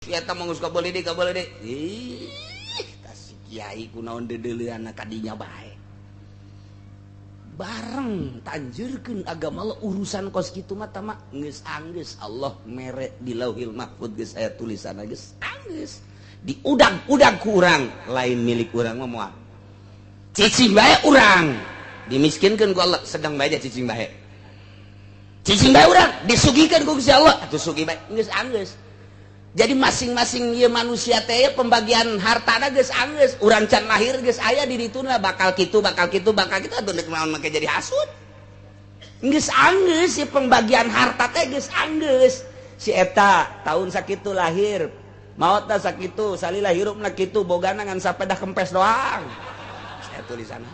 Eta mah geus kabeuli deui kabeuli deui. Ih, tah si kiai kunaon deudeuleunna kadinya bae. Bareng tanjurkeun agama Allah urusan kos kitu mah tama geus anggeus Allah mere di Lauhil Mahfud geus aya tulisanna geus anggeus. Diudag-udag ku urang, lain milik urang mah moal. Cicing bae urang dimiskinkeun ku Allah, sedang bae cicing bae. Cicing bae urang disugihkeun ku Gusti Allah, atuh sugih bae geus anggeus. Jadi masing-masing ieu manusia teh pembagian hartana geus anggeus, urang can lahir geus aya di dituna bakal kitu bakal kitu bakal kitu atuh deuk naon make jadi hasud. Geus anggeus si pembagian harta teh geus anggeus. Si eta tahun sakitu lahir, maotna sakitu, salila hirupna kitu, bogana ngan sapedah kempes doang. Saya tulisanna.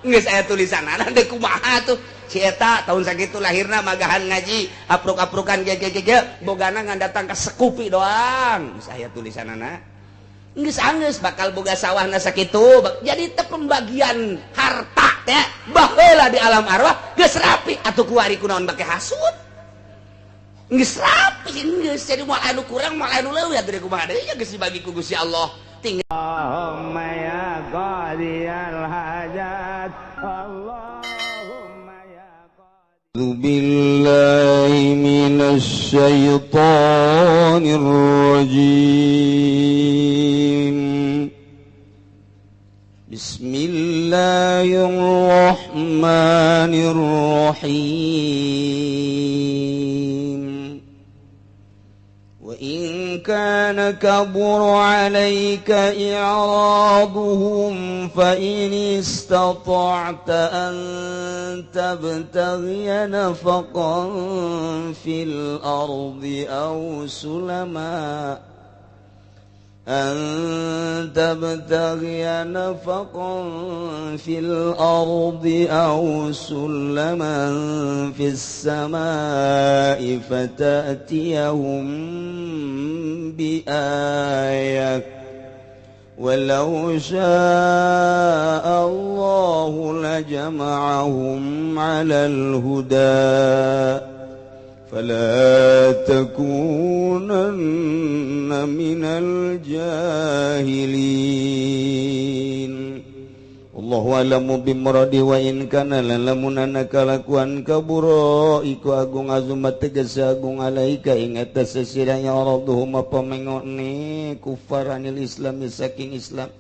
Geus aya tulisanna deuk kumaha tuh. Si eta tahun sakitu lahirna magahan ngaji, apruk-aprukan ge ge ge bogana ngan datang ka sekupi doang. Geus aya tulisanana. Geus anggeus bakal boga sawahna sakitu. Jadi teh pembagian harta teh baheula di alam arwah geus rapi atuh kuari kunaon bake hasud. Geus rapi geus jadi moal anu kurang moal anu leuwih atuh kumaha deui ya geus dibagi ku Gusti Allah. Tinggal Allahumma ya qadiyal hajat Allahumma ya qadi billahi minasy syaithanir rajim. Bismillahirrahmanirrahim. Wa in kana kabura 'alaika i'raduhum fa in istata'ta an tabtaghiya nafaqan fil ardi aw sulama أن تبتغي نفقا في الأرض أو سلما في السماء فتأتيهم بآية ولو شاء الله لجمعهم على الهدى فلا تكونن من الجاهلين. Allahu a'lamu bimuradi wa in kana lamunana kalakuan kabura iku agung azumat tegese agung alaika ing atas sesira ya radhum apa mengone kufaranil islam saking Islam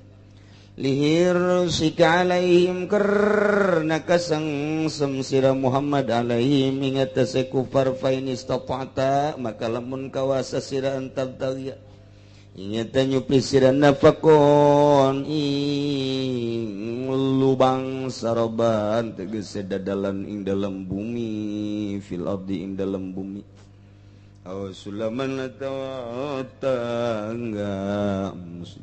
lihir sika alaihim karena kasengsem sira Muhammad alaihim ing atase kufar fa in istata'ta maka lamun kawasa sira antabtaghiya ingeta nyupi sira nafakon ing lubang saroban tegese dadalan ing dalam bumi fil ardi ing dalam bumi aw sulaman atawa tangga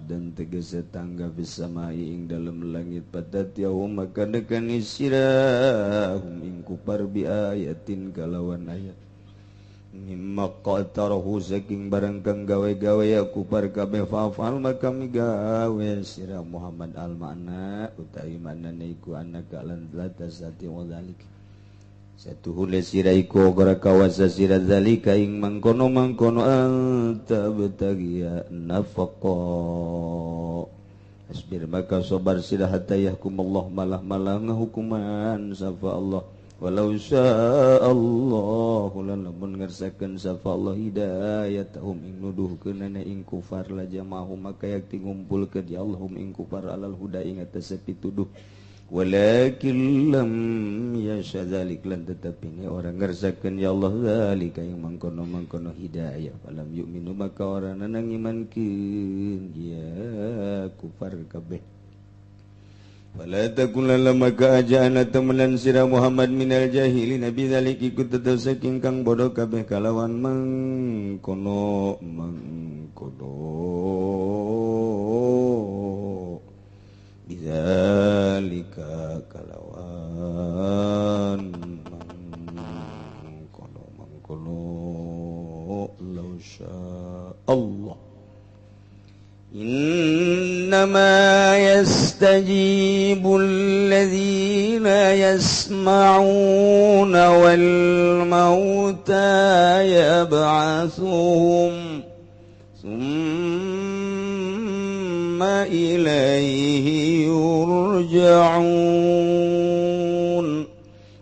dan tegese tangga bisamai ing dalam langit padat yaum maka dekani sirahum ing kupar bi ayatin kalawan ayat mimma qatarahu saking barang kang gawe-gawe ya kupar kabeh fa'al maka migawe sira Muhammad al makna utawi maknane iku anaka lan latasati wa zalik satuhule sira iku gara kawasa sira zalika ing mangkono-mangkono anta betagiya nafaqa asbir maka sabar sira hatta yahkum Allah malah-malah ngahukuman safa Allah walau syaa Allah lamun ngersakeun safa Allah hidayatahum ing nuduhkeunana ing kufar la jama'ahum maka yakti ngumpulkeun ya Allahum ing kufar alal huda ing atas pituduh walakin lam yasha dzalik lan tetapi ini orang ngersakeun ya Allah zalika yang mangkono-mangkono hidayah falam yu'minu maka orang nang imankeun ya kufar kabeh fala takun maka ajana temenan sira Muhammad minal jahilin bi dzalik ikut tetep saking kang bodoh kabeh kalawan mangkono mangkono bidzalika kalawan mangkono mangkono law syaa Allah innama yastajibu alladhina yasma'una wal mauta yab'atsuhum Summa ilaihi yurja'un.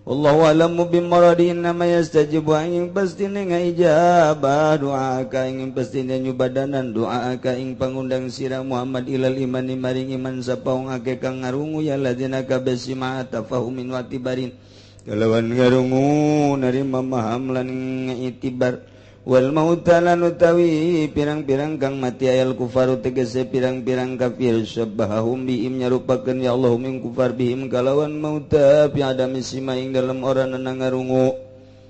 Wallahu a'lamu bimuradi innama yastajibu ing pastine ngaijabah doa ka ing pastine nyubadanan doa ka ing pangundang sira Muhammad ilal imani maring iman sapa wong akeh kang ngarungu ya ladina kabeh sima tafahumin wa tibarin kalawan ngarungu narima maham lan itibar wal mauta lan utawi pirang-pirang kang mati ayal kufaru tegese pirang-pirang kafir syabahum bihim nyarupakeun ya Allah min kufar bihim kalawan mauta fi adami sima ing dalem ora nang ngarungu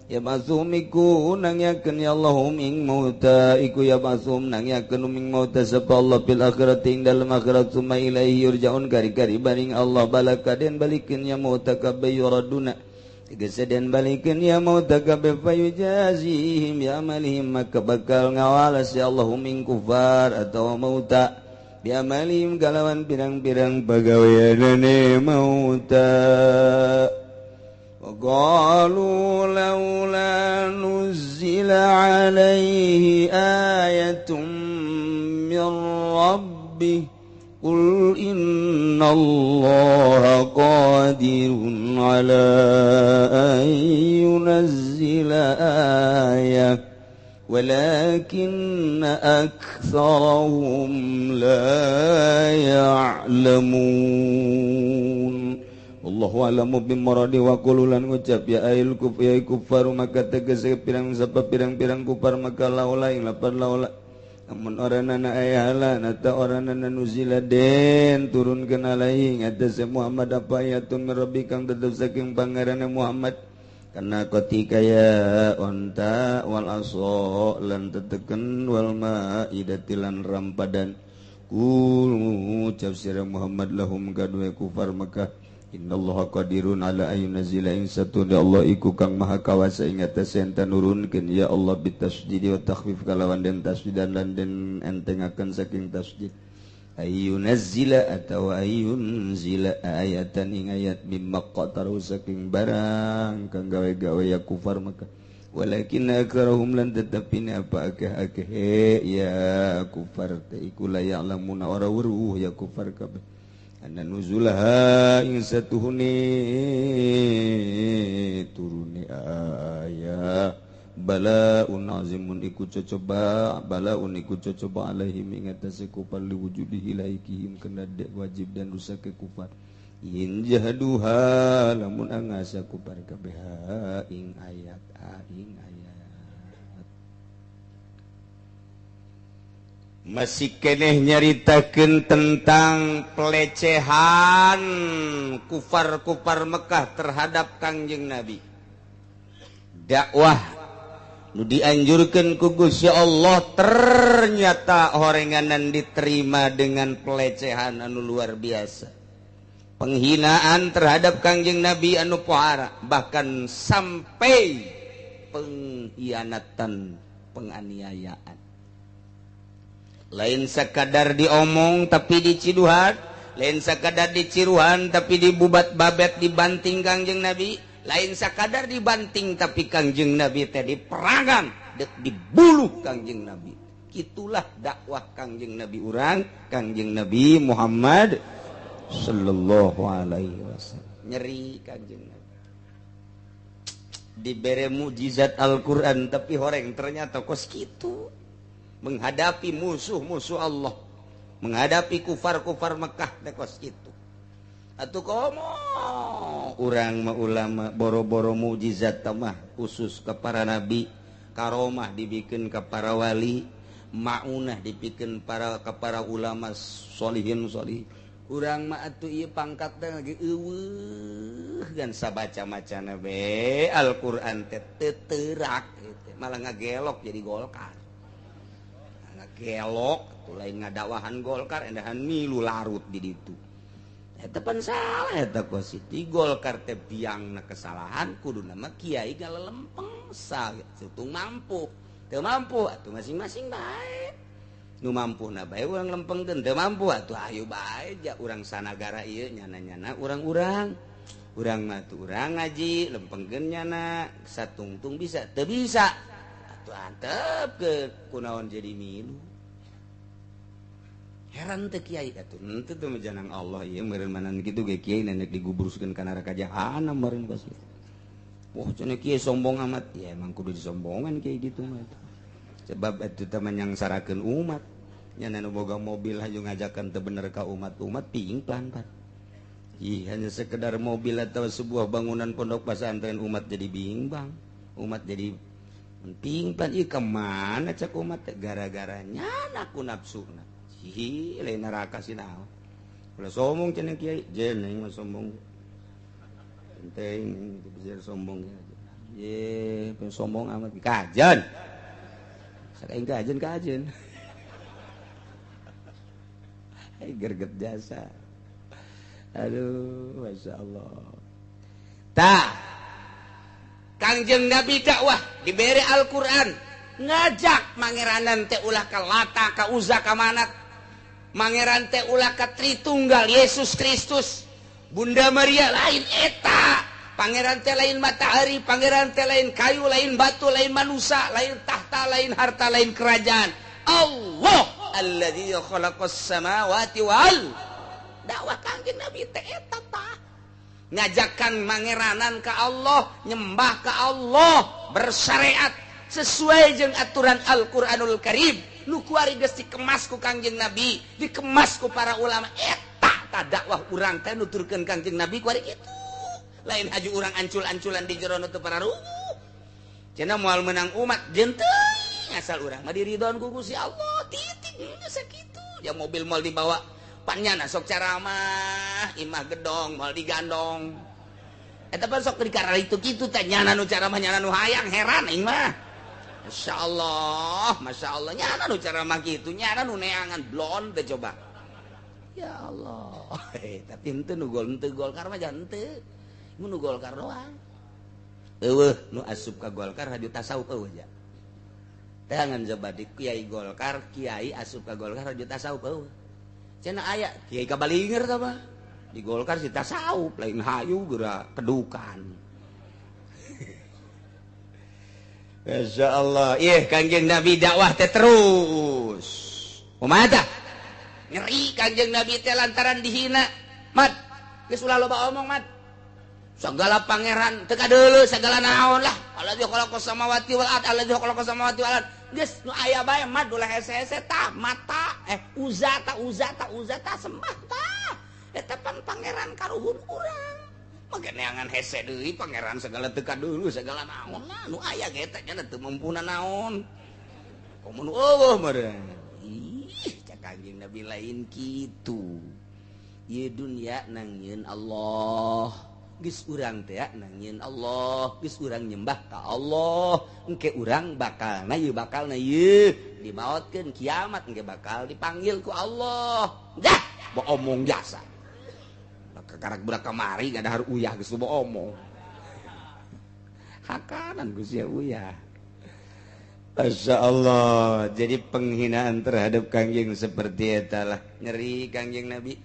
ya basum iku nangyakeun ya Allahum ing mauta iku ya basum nangyakeun ing mauta sapa Allah fil akhirati ing dalem akhirat summa ilaihi yurjaun kari-kari baring Allah balakaden balikeun ya mauta kabeh yuraduna tegese den balikeun ya mauta kabeh fayujazihim ya amalihim maka bakal ngawalas ya Allahum ing kufar atau mauta bi amalihim kalawan pirang-pirang pagaweanane mauta. Qalu laula nuzzila alaihi ayatun min rabbih qul innallaha qadirun ala an yunazzila ayah walakinna aktsarahum la ya'lamun. Allahu a'lamu bimuradi wa qululan ngucap ya ail kuf ya kufaru maka tegese pirang sapa pirang-pirang kufar maka laula ing lapan laula amun oranana aya halan atau oranana nuzila den turunkeun alaihi ngatas Muhammad apa ayatun min rabbi kang tetep saking pangerane Muhammad kana ketika ya onta wal aso lan teteken wal maidati lan rampadan kul ngucap sira Muhammad lahum kadue kufar Mekah innallaha qadirun ala ayyunzila ing satuna Allah iku kang maha kawasa ing atase enta nurunkeun ya Allah bitasydid wa takhfif kalawan den tasdidan lan den entengaken saking tasdid ayyunzila atawa ayyunzila ayatan ing ayat mimma qataru saking barang kang gawe-gawe ya kufar Mekah walakin aktsaruhum lan tetepine apa akeh-akeh ya kufar teh iku la ya'lamuna ora weruh ya kufar kabeh anna nuzulaha ing satuhune turune ayah balaun azimun iku cocoba balaun iku cocoba alaihim ing atase kufar liwujudihi laikihim kena dek wajib dan rusak ke kufar in jahaduha lamun angasa kufar kabeh ing ayat ing ayat. Masih keneh nyaritakeun tentang pelecehan kufar-kufar Mekah terhadap Kangjeng Nabi. Dakwah nu dianjurkeun ku Gusti Allah ternyata horenganan diterima dengan pelecehan anu luar biasa. Penghinaan terhadap Kangjeng Nabi anu pohara, bahkan sampai pengkhianatan, penganiayaan. Lain sekadar diomong tapi diciduhan, lain sekadar diciruhan tapi dibubat babet dibanting Kangjeng Nabi, lain sekadar dibanting tapi Kangjeng Nabi teh diperangan, dibuluh Kangjeng Nabi. Itulah dakwah Kangjeng Nabi urang, Kangjeng Nabi Muhammad sallallahu alaihi wasallam. Nyeri Kangjeng Nabi. Dibere mukjizat Al-Qur'an tapi horeng ternyata kos kitu. Menghadapi musuh-musuh Allah, menghadapi kufar-kufar Mekah teh kos kitu. Atuh komo urang mah ulama boro-boro mukjizat mah khusus ke para nabi, karomah dibikin ke para wali, maunah dibikin para ke para ulama solihin solih. Urang mah atuh ieu pangkat teh lagi eueuh gan sabaca-macana be Al-Qur'an teh teu teurak malah ngagelok jadi Golkar. Gelok lain ngadakwahan Golkar endahan milu larut di ditu. Eta pan salah eta kositi Golkar teh biangna kesalahan kuduna mah kiai galelempeng satung mampu. Teu mampu atuh masing-masing bae. Nu mampu na bae urang lempengkeun, teu mampu atuh ayo bae ja urang sanagara ieu nyana-nyana urang-urang. Urang mah tuh urang ngaji lempengkeun nyana satungtung bisa teu bisa. Atuh antep ke kunaon jadi milu. Heran teh kiai atuh henteu teh janang Allah ieu meureun manan kitu ge kiai nenek digubruskeun ka neraka jahanam meureun pasti. Wah cenah kiai sombong amat. Ya emang kudu disombongan kiai gitu mah. Sebab itu teh menyangsarakeun umat. Nya nu boga mobil hayu ngajakan teu bener ka umat-umat pingplan pan. Ih, hanya sekedar mobil atau sebuah bangunan pondok pesantren umat jadi bimbang, umat jadi pingplan. Ih kemana cak umat gara-gara nyana ku nafsuna. Ih, lain neraka sih naon. Ulah sombong cenah kiai, jeneng mah sombong. Penting bisa sombong ya. Ye, sombong amat kajen. Sakaing kajen kajen. Hai gerget jasa. Aduh, Masya Allah. Tah, Kangjeng Nabi dakwah diberi Al-Quran, ngajak mangeranan teh ulah ka Lata, ka Uza, ka Manat. Mangeran teh ulah ka Tritunggal Yesus Kristus, Bunda Maria lain eta. Pangeran teh lain matahari, pangeran teh lain kayu, lain batu, lain manusia, lain tahta, lain harta, lain kerajaan. Allah alladzi khalaqas samawati wal dakwah Kangjeng Nabi teh eta tah. Ngajakan mangeranan ka Allah, nyembah ka Allah, bersyariat sesuai jeung aturan Al-Qur'anul Karim. Nu kuari geus dikemas ku Kangjeng Nabi, dikemas ku para ulama. Eta tah dakwah urang teh nuturkeun Kangjeng Nabi kuari kitu. Lain haju urang ancul-anculan di jero nu teu pararuguh. Cenah moal meunang umat jeung teuing asal urang mah diridhoan ku Gusti Allah. Titik geus sakitu. Ya mobil moal dibawa panyana sok caramah, imah gedong moal digandong. Eta pan sok dikara itu kitu teh nyana nu caramah nyana nu hayang heran aing mah. Masyaallah, masyaallah nyana nu caramah kitu, nyana nu neangan blon teh coba. Ya Allah. Tapi henteu nu gol henteu Golkar mah jangan henteu. Mun nu Golkar doang. Eueuh nu asup ka Golkar haju tasawuf eueuh ja. Teangan coba di kiai Golkar, kiai asup ka Golkar haju tasawuf eueuh. Cenah aya kiai kabalinger tah mah. Di Golkar si tasawuf lain hayu geura kedukan. Masya Allah, ih Kangjeng Nabi dakwah teh terus. Kumaha tah? Nyeri Kangjeng Nabi teh lantaran dihina. Mat, geus ulah loba omong mat. Segala pangeran teu kadeuleu segala naon lah. Alladzi khalaqas samawati wal ard, alladzi khalaqas samawati wal ard. Geus nu aya bae mat ulah hese-hese tah mata uza ta uza ta uza ta sembah tah. Eta pan pangeran karuhun urang. Make neangan hese deui pangeran segala teu kadeuleu segala naon lah nu aya ge teh nya teu mampuna naon. Komo nu eueuh meureun. Ih, cak Kangjeng Nabi lain kitu. Ieu dunya nangieun Allah. Geus urang teh nangieun Allah, geus urang nyembah ka Allah. Engke urang bakalna ieu bakalna ieu dimaotkeun kiamat engke bakal dipanggil ku Allah. Dah, omong jasa. Kakarak budak kamari ngadahar uyah geus loba omong. Hakanan geus ya uyah. Masya Allah. Jadi penghinaan terhadap Kangjeng seperti eta lah. Nyeri Kangjeng Nabi.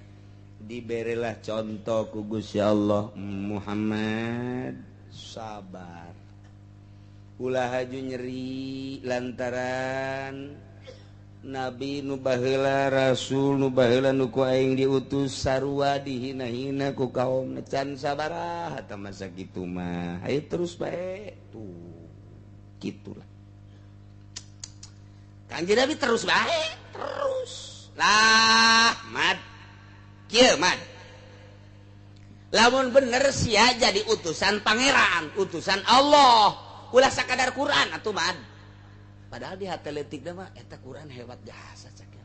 Diberilah contoh ku Gusti Allah, Muhammad sabar. Ulah haju nyeri lantaran Nabi nu baheula, Rasul nu baheula nu ku aing diutus sarua dihina-hina ku kaum can sabaraha tah masa kitu mah. Hayu terus bae tuh. Kitulah. Kanjeng Nabi terus bae, terus. Lah, mat. Kieu mat. Lamun bener sia jadi utusan pangeran, utusan Allah. Ulah sakadar Quran atuh mat. Padahal di hati letik mah eta Quran hebat jasa cak.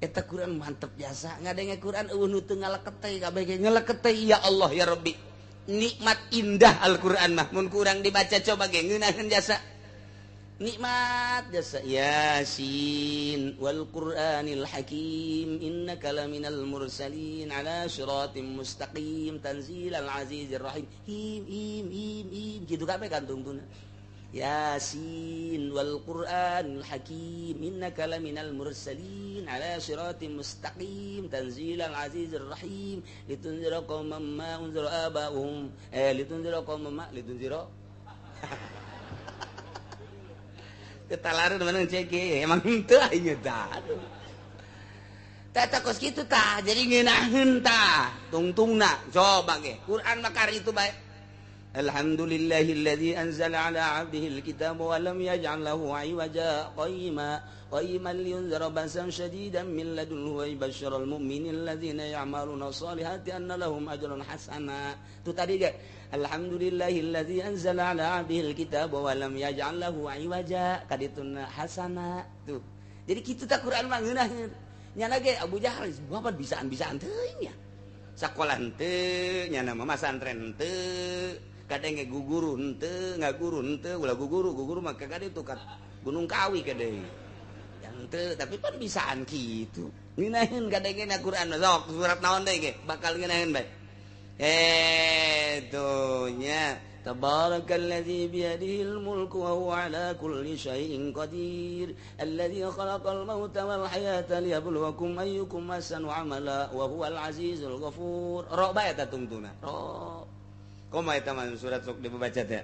Eta Quran mantep jasa. Ngadenge Quran eueuh nu teu ngaleket teh kabeh ge ngaleket teh ya Allah ya Rabbi. Nikmat indah Al-Quran mah mun kurang dibaca coba ge ngeunaheun jasa. Nikmat jasa Yasin wal Qur'anil Hakim innaka laminal mursalin ala siratim mustaqim tanzilal azizir rahim. Him him him him kitu kabeh kantungtuna. Yasin wal Qur'anil Hakim innaka laminal mursalin ala siratim mustaqim tanzilal azizir rahim litunzira qauman ma unzira aba'uhum litunzira qauman ma litunzira ketalaran mana cek emang henteu aing tah. Tata kos kitu tah jadi ngeunaheun tah tungtungna coba ge Quran makar itu bae. Alhamdulillahilladzi anzala ala 'abdihi alkitaba wa lam yaj'al lahu 'iwaja qayyima qayyiman liyunzira ba'san shadidan min ladunhu wa yubashshiral mu'minina alladzina ya'maluna sholihati anna lahum ajran hasana. Itu tadi ge alhamdulillahilladzi anzala ala 'abdihi alkitaba wa lam yaj'al lahu 'iwaja kadituna hasana tuh. Jadi kitu tah Quran mah ngeunaheun. Nya lagi Abu Jahal bapak bisaan-bisaan teuing nya. Sakola henteu, nya mah masantren henteu, kadang ge guguru henteu, ngaguru henteu, ulah guguru, guguru mah ka ditu ka Gunung Kawi ka deui. Henteu, tapi pan bisaan kitu. Ngeunaheun kadang na Quran sok surat naon deui ge bakal ngeunaheun bae. Tuh nya Tabarakalladzi biyadihil mulku wa huwa ala kulli syai'in qadir alladzi khalaqal mauta wal hayata liyabluwakum ayyukum ahsanu amala wa huwal azizul ghafur. Ro bae eta tungtuna. Ro. Kumaha eta mah surat sok dibaca teh?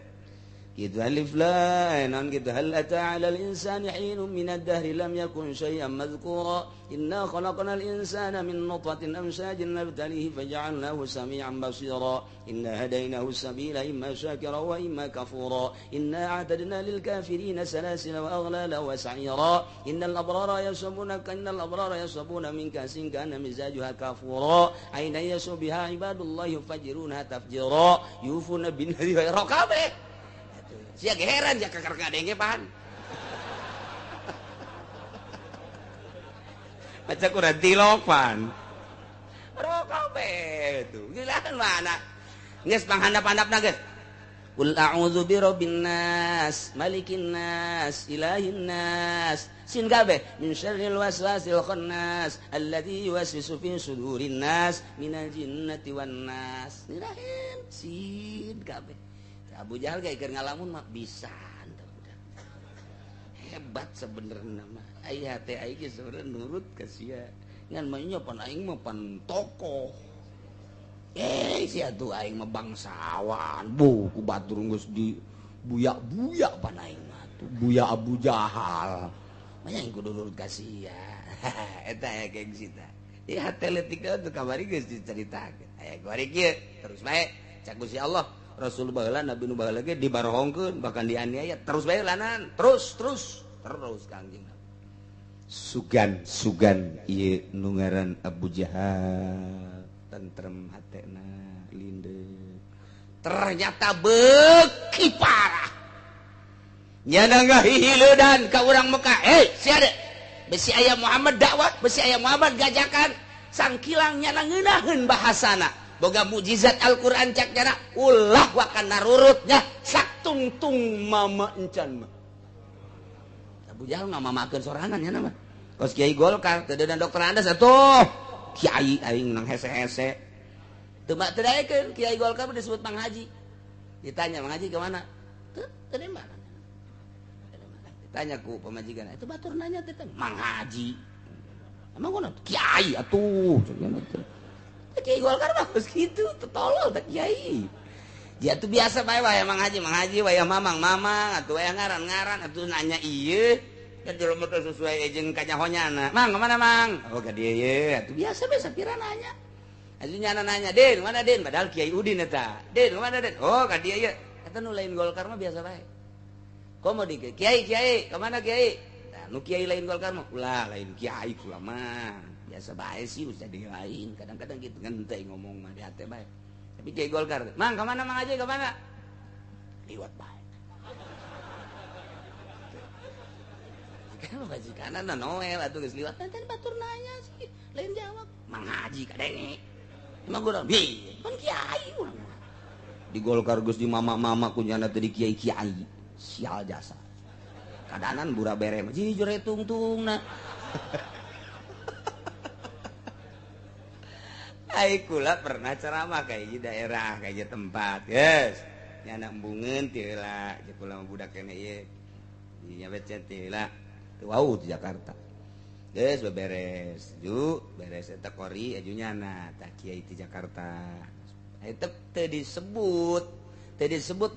Gitu alif lam non gitu hal ata 'alal insani hinun minad dahri lam yakun syai'an madhkura inna khalaqnal insana min nutfatin amshajin nabtalihi faja'alnahu sami'an basira inna hadainahu sabila imma syakira wa imma kafura inna a'tadna lil kafirina salasila wa aghlala wa sa'ira innal abrara yashrabuna min kasin kana mizajuha kafura aina yasbiha ibadullahi yufajiruna tafjira yufuna bin nadri wa raqabe. Sia heran ya kakar ngadenge pan. Baca Quran tilok pan. Rokabe tuh. Gila mana? Geus panghandap-handapna geus. Qul a'udzu birabbin nas, malikin nas, ilahin nas. Sin kabeh min syarril waswasil khannas alladzi yuwaswisu fi sudurin nas minal jinnati wan nas. Ngirahin sin kabeh. Abu Jahal kayak keur ngalamun mah bisa hebat sebenarnya mah aya teh aing ge sebenarnya nurut ka sia ngan mah nya pan aing mah pan tokoh sia tuh aing mah bangsawan bu ku batur geus di buyak-buyak pan aing mah tuh buya Abu Jahal mah aing kudu nurut ka sia eta aya gengsi tah ieu hate leutik tuh kamari geus dicaritakeun aya kuari kieu terus bae cak Gusti Allah Rasul baheula Nabi nu baheula ge dibarohongkeun bahkan dianiaya terus bae lanan terus terus terus Kangjeng Nabi sugan sugan ieu nu ngaran Abu Jahal tentrem hatena lindeu ternyata beuki parah nyana ngahihileudan ka urang Mekah sia de besi aya Muhammad dakwah besi aya Muhammad gajakan sangkilang nyana ngeunaheun bahasana boga mukjizat Al-Qur'an cak nyana ulah wakan narurutnya saktungtung mama encan mah Abu Jahal ngamamakeun sorangan nya mah kos kiai Golkar teu dan dokter Andes atuh kiai aing nang hese-hese teu mah teu daekeun kiai Golkar disebut Mang Haji ditanya Mang Haji ke mana teu teu mana ditanya ku pamajikan itu batur nanya teh Mang Haji emang kunaon kiai atuh cenah teh Kiai Golkar mah geus kitu, tolol teh kiai. Dia tuh biasa bae wae Mang Haji, wayah mamang mamang atuh wayah ngaran-ngaran atuh nanya ieu. Kan jelema teh sesuai jeung kanyahonyana. Mang kemana Mang? Oh ka dieu ye, atuh biasa bae sapira nanya. Atuh nyana nanya, "Din, mana Din?" Padahal Kiai Udin eta. "Din, mana Din?" "Oh, ka dieu ye." Eta nu lain Golkar mah biasa bae. Komo di Kiai, Kiai, kemana Kiai? Nah, nu kiai lain Golkar mah ulah lain kiai kula mah. Biasa bae sih usah di lain kadang-kadang gitu ngente ngomong mah di hati bae tapi kiai Golkar Mang kemana Mang aja kemana liwat bae kan majikan na Noel atuh geus liwat teh batur nanya sih lain jawab Mang Haji kadenge emang urang bi kan kiai urang di Golkar geus di mama-mama kunyana teh di kiai-kiai sial jasa kadanan bura bere mah jujur tungtungna. Ai kula pernah ceramah kayak di daerah kayak tempat yes nyana embungeun teu heula jeung kula mah budak keneh ieu di nyabet teu heula teu wau di Jakarta geus beberes ju beres eta kori aju nyana tah kiai di Jakarta eta teu disebut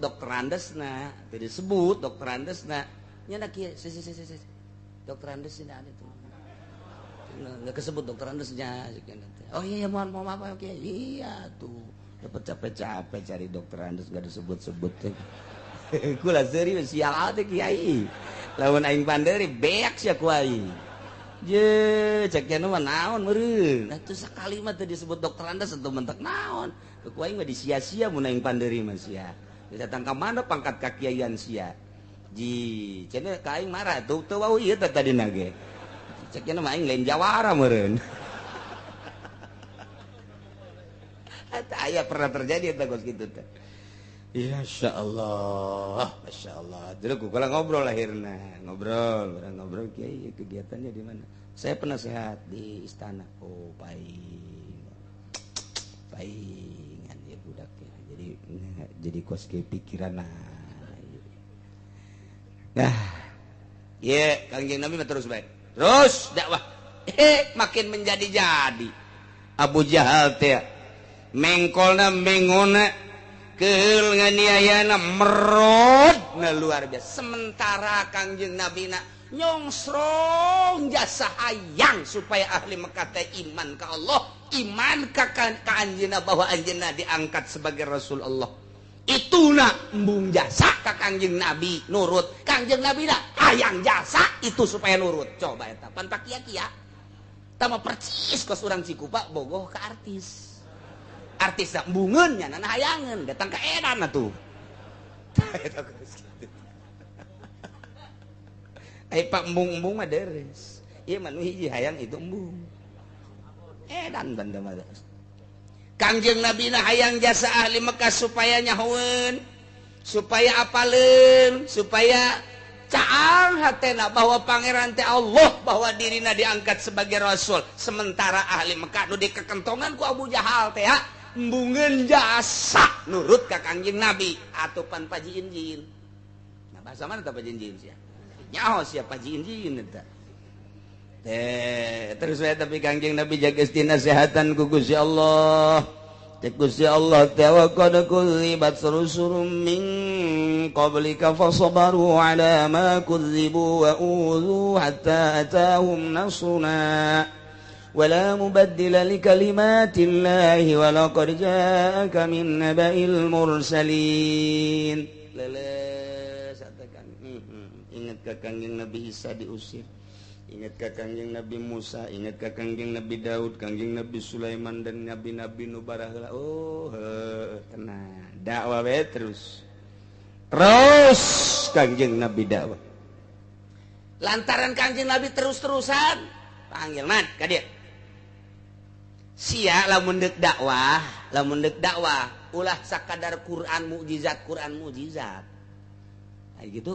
dokter Andesna teu disebut dokter Andesna nyana kiai si dokter Andes sini ada tuh Nggak kesebut dokter Andesnya. Oh iya mohon maaf oke. Iya tuh. Dapat capek-capek cari dokter Andes nggak disebut-sebut. Kula serius sial teh kiai. Lamun aing panderi beak sia ku aing. Je, cek nya mah naon meureun. Nah tuh sakali mah teu disebut dokter Andes atuh mentek naon. Ku aing mah disia-sia mun aing panderi mah sia. Datang ka mana pangkat kakiaian sia. Ji, cenah ka aing marah tuh teu wau ieu teh tadina ge. Cek nya mah aing lain jawara meureun. Eta aya pernah terjadi eta kos kitu teh. Ya Masya Allah, Masya Allah. Dulu kalau ngobrol akhirnya, ngobrol kiai kegiatannya di mana? Saya penasehat di istana. Oh, paingan ya budaknya. Jadi kos ke pikiran nah. Nah, ya Kangjeng Nabi terus baik. Terus dakwah. Makin menjadi-jadi. Abu Jahal teh mengkolna mengona keul nganiayana merod na luar biasa. Sementara Kangjeng Nabi na nyongsrong jasa hayang supaya ahli Mekah teh iman ka Allah, iman ka anjeunna bahwa anjeunna diangkat sebagai Rasul Allah. Ituna embung jasa ka Kangjeng Nabi nurut. Kangjeng Nabi na hayang jasa itu supaya nurut. Coba eta pan pakia-kia. Tama percis kos urang Cikupa bogoh ka artis. Artis dah embungeun nya nana hayangeun datang ka edan atuh. Eta geus kitu. Ai pak embung-embung mah deres. Ieu mah nu hiji hayang itu embung. Edan banda mah. Kangjeng Nabi na hayang jasa ahli Mekah supaya nyahoeun, supaya apaleun, supaya caang hatena bahwa pangeran teh Allah, bahwa dirina diangkat sebagai rasul. Sementara ahli Mekah nu dikekentongan ku Abu Jahal teh embungeun jasa nurut ka Kangjeng Nabi atuh pan pajiin-jiin. Nah bahasa mana tah pajiin-jiin sia? Nyaho sia pajiin-jiin eta. Teh terus we tapi Kangjeng Nabi jaga dinasehatan ku Gusti Allah. Cek Gusti Allah teh wa qad kudzibat rusulun min qablika fasabaru ala ma kudzibu wa udzu hatta atahum nasruna wala mubaddila likalimatillahi wa laqad ja'aka min naba'il mursalin. Leles katakan ingat ka Kangjeng Nabi Isa diusir, ingat ka Kangjeng Nabi Musa, ingat ka Kangjeng Nabi Daud, Kangjeng Nabi Sulaiman dan nabi-nabi nu baraheula. Oh, tenang. Dakwah we terus. Terus Kangjeng Nabi dakwah. Lantaran Kangjeng Nabi terus-terusan panggil man ka dieu. Sia lamun deuk dakwah, ulah sakadar Quran mukjizat, Quran mukjizat. Nah, gitu.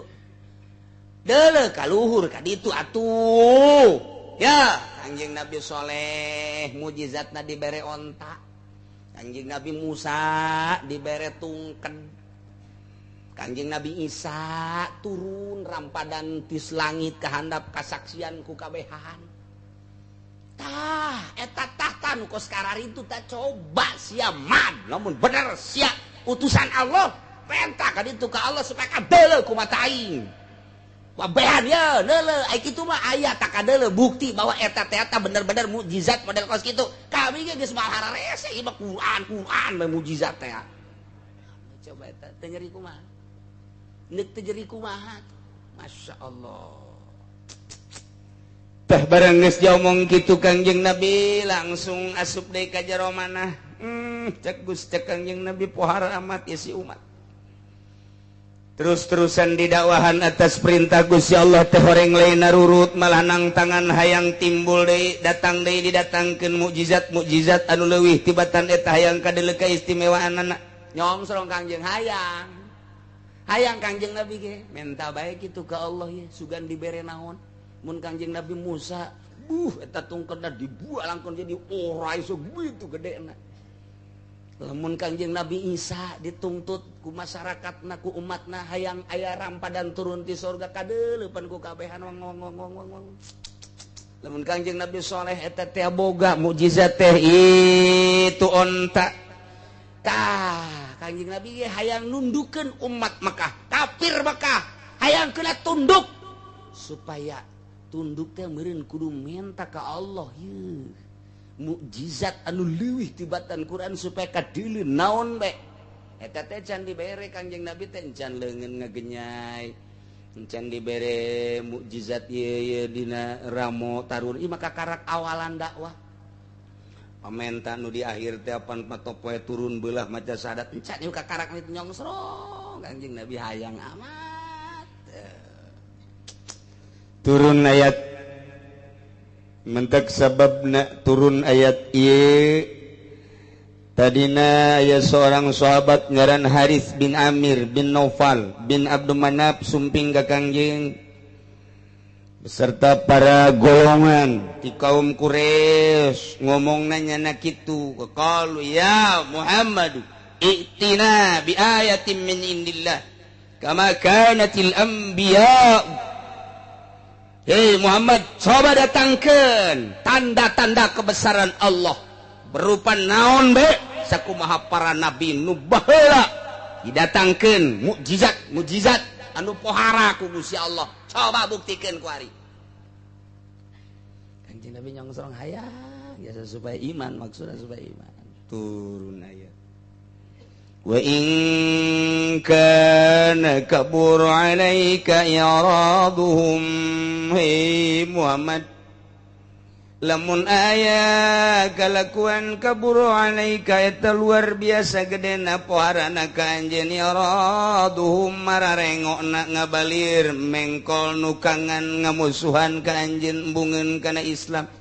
Deuleu kaluhur ka ditu atuh. Ya, Kangjeng Nabi Soleh mukjizatna dibere onta. Kangjeng Nabi Musa dibere tungken. Kangjeng Nabi Isa turun rampadan tis langit kahandap kasaksian ku kabehan. Tah, eta tahta nu kos kararitu tah coba sia man, lamun bener sia utusan Allah, perintah ka ditu ka Allah supaya kadeuleu ku mata aing. Wabehan ya, leule, ai kitu mah aya tak kadeuleu bukti bahwa eta teh eta bener-bener mukjizat model kos kitu. Kami ge geus malah hararese ieu mah Quran, Quran mah mukjizat teh. Coba eta teu nyeri kumaha? Neuk teu nyeri kumaha? Masya Allah. Tah barang geus diomong kitu Kangjeng Nabi langsung asup deui ka jero manah. Cek Gusti Kangjeng Nabi pohara amat isi umat. Terus-terusan didakwahan atas perintah Gusti Allah teh horeng lain narurut malah nang tangan hayang timbul deui datang deui didatangkeun mukjizat-mukjizat anu leuwih tibatan eta hayang kadeuleu kaistimewaanana. Nyongsrong Kangjeng hayang. Hayang Kangjeng Nabi ge minta bae kitu ka Allah ye sugan dibere naon. Mun Kangjeng Nabi Musa eta tungketna dibuang langkon jadi orai segitu gedena. Lamun Kangjeng Nabi Isa dituntut ku masyarakatna ku umatna hayang aya rampadan turun ti sorga kadeuleupan ku kabehan wong wong wong wong wong. Lamun Kangjeng Nabi Soleh eta teh boga mukjizat teh itu onta. Tah Kangjeng Nabi ge hayang nundukeun umat Mekah, kafir Mekah, hayang kena tunduk supaya Tunduk teh meureun kudu menta ka Allah yeuh. Mukjizat anu leuwih tibatan Quran supaya kadeuleu naon bae. Eta teh can dibere Kangjeng Nabi teh can leungeun ngagenyai. Can dibere mukjizat ieu dina ramo tarun ieu maka karak awalan dakwah. Pamenta nu di akhir teh apan patopoe turun beulah maca syahadat encan ieu kakarak itu nyongsrong Kangjeng Nabi hayang amat. Turun ayat mentek sababna turun ayat ieu tadina aya seorang sahabat ngaran Harits bin Amir bin Naufal bin Abdul Manaf sumping ka Kangjeng beserta para golongan di kaum Quraisy ngomongna nyana kitu qalu ya Muhammad i'tina bi ayatin min indillah kama kanatil anbiya. Hei Muhammad, coba datangkan tanda-tanda kebesaran Allah berupa naon be sakumaha para nabi nu baheula didatangkeun mukjizat mukjizat anu pohara ku Gusti Allah. Coba buktikan ku ari. Kanjeng Nabi nyongsrong hayang biasa supaya iman, maksudnya supaya iman. Turun ayat wa in kana kabur 'alaika i'raduhum. Hei Muhammad, lamun aya kalakuan kabur 'alaika eta luar biasa gedena poharana ka anjeun i'raduhum mararengokna ngabalir mengkol nukangan ngamusuhan ka anjeun embungeun kana Islam.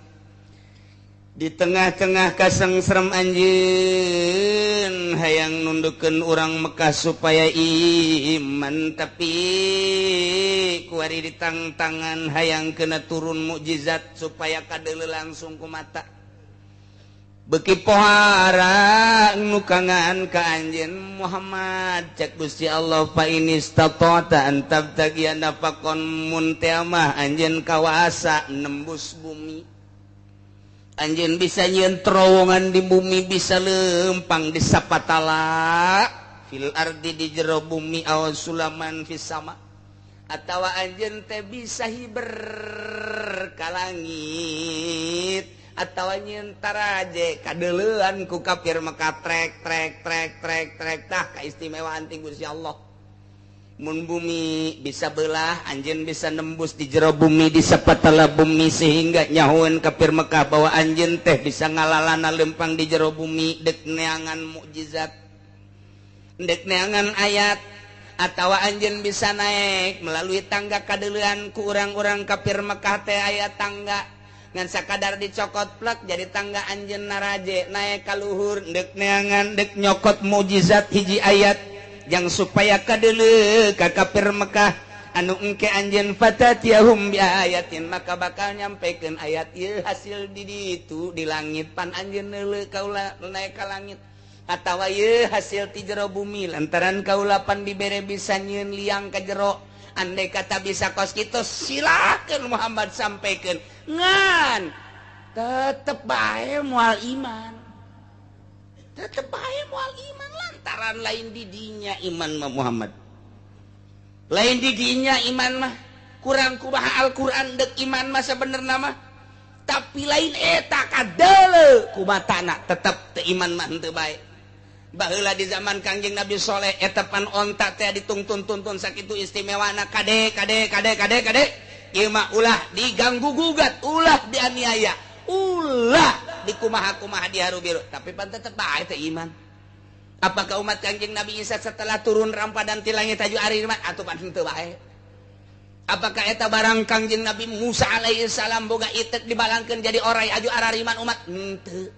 Di tengah-tengah kasengserem anjeun hayang nundukeun urang Mekah supaya iman, tapi kuari ditangtangan hayang kena turun mukjizat supaya kadeuleu langsung ku mata. Beuki pohara nukangan ka anjeun Muhammad cek Gusti Allah fa inistata'ta an tabtagiya nafaqon mun teh mah anjeun kawasa nembus bumi. Anjeun bisa nyieun terowongan di bumi, bisa lempang di sapatala fil ardi di jero bumi aw sulaman fis sama, atawa anjeun teh bisa hiber ka langit, atawa nyieun taraje kadeuleuan ku kafir Mekah trek trek trek trek trek. Tah kaistimewaan ti Gusti Allah. Mun bumi bisa belah, anjeun bisa nembus di jero bumi, di sapatala bumi, sehingga nyahoeun kafir Mekah bahwa anjeun teh bisa ngalalana lempang di jero bumi dek neangan mukjizat, dek neangan ayat, atawa anjeun bisa naik melalui tangga kadeuleuan ku urang-urang kafir Mekah teh aya tangga ngan sakadar dicokot plek jadi tangga anjeun naraje naik ka luhur dek neangan dek nyokot mukjizat hiji ayat yang supaya kadeuleu ka kafir Mekah anu engke anjeun fatatiyahum bi ayatin maka bakal nyampekeun ayat ieu hasil di ditu di langit pan anjeun neuleu kaula naik ka langit, atawa ieu hasil ti jero bumi lantaran kaula pan dibere bisa nyieun liang ka jero. Andai kata bisa kos kitu silakeun Muhammad sampaikan ngan tetep bae moal iman, tetep bae moal iman lantaran lain didinya iman mah Muhammad, lain didinya iman mah kurang kumaha Al-Qur'an dek iman mah sabenerna mah, tapi lain eta kadeuleu kumatana tetep teu iman mah henteu bae. Baheula di zaman Kangjeng Nabi Soleh eta pan onta teh ditungtun-tuntun sakitu istimewana kade kade kade kade kade ieu mah ulah diganggu gugat, ulah dianiaya, ulah dikumaha-kumaha diharu biru, tapi pan tetep bae teh iman. Apakah umat Kangjeng Nabi Isa setelah turun rampadan ti langit aju ari iman atuh pan henteu bae? Apakah eta barang Kangjeng Nabi Musa alaihi salam boga itet dibalangkeun jadi orai aju arariman umat? Henteu.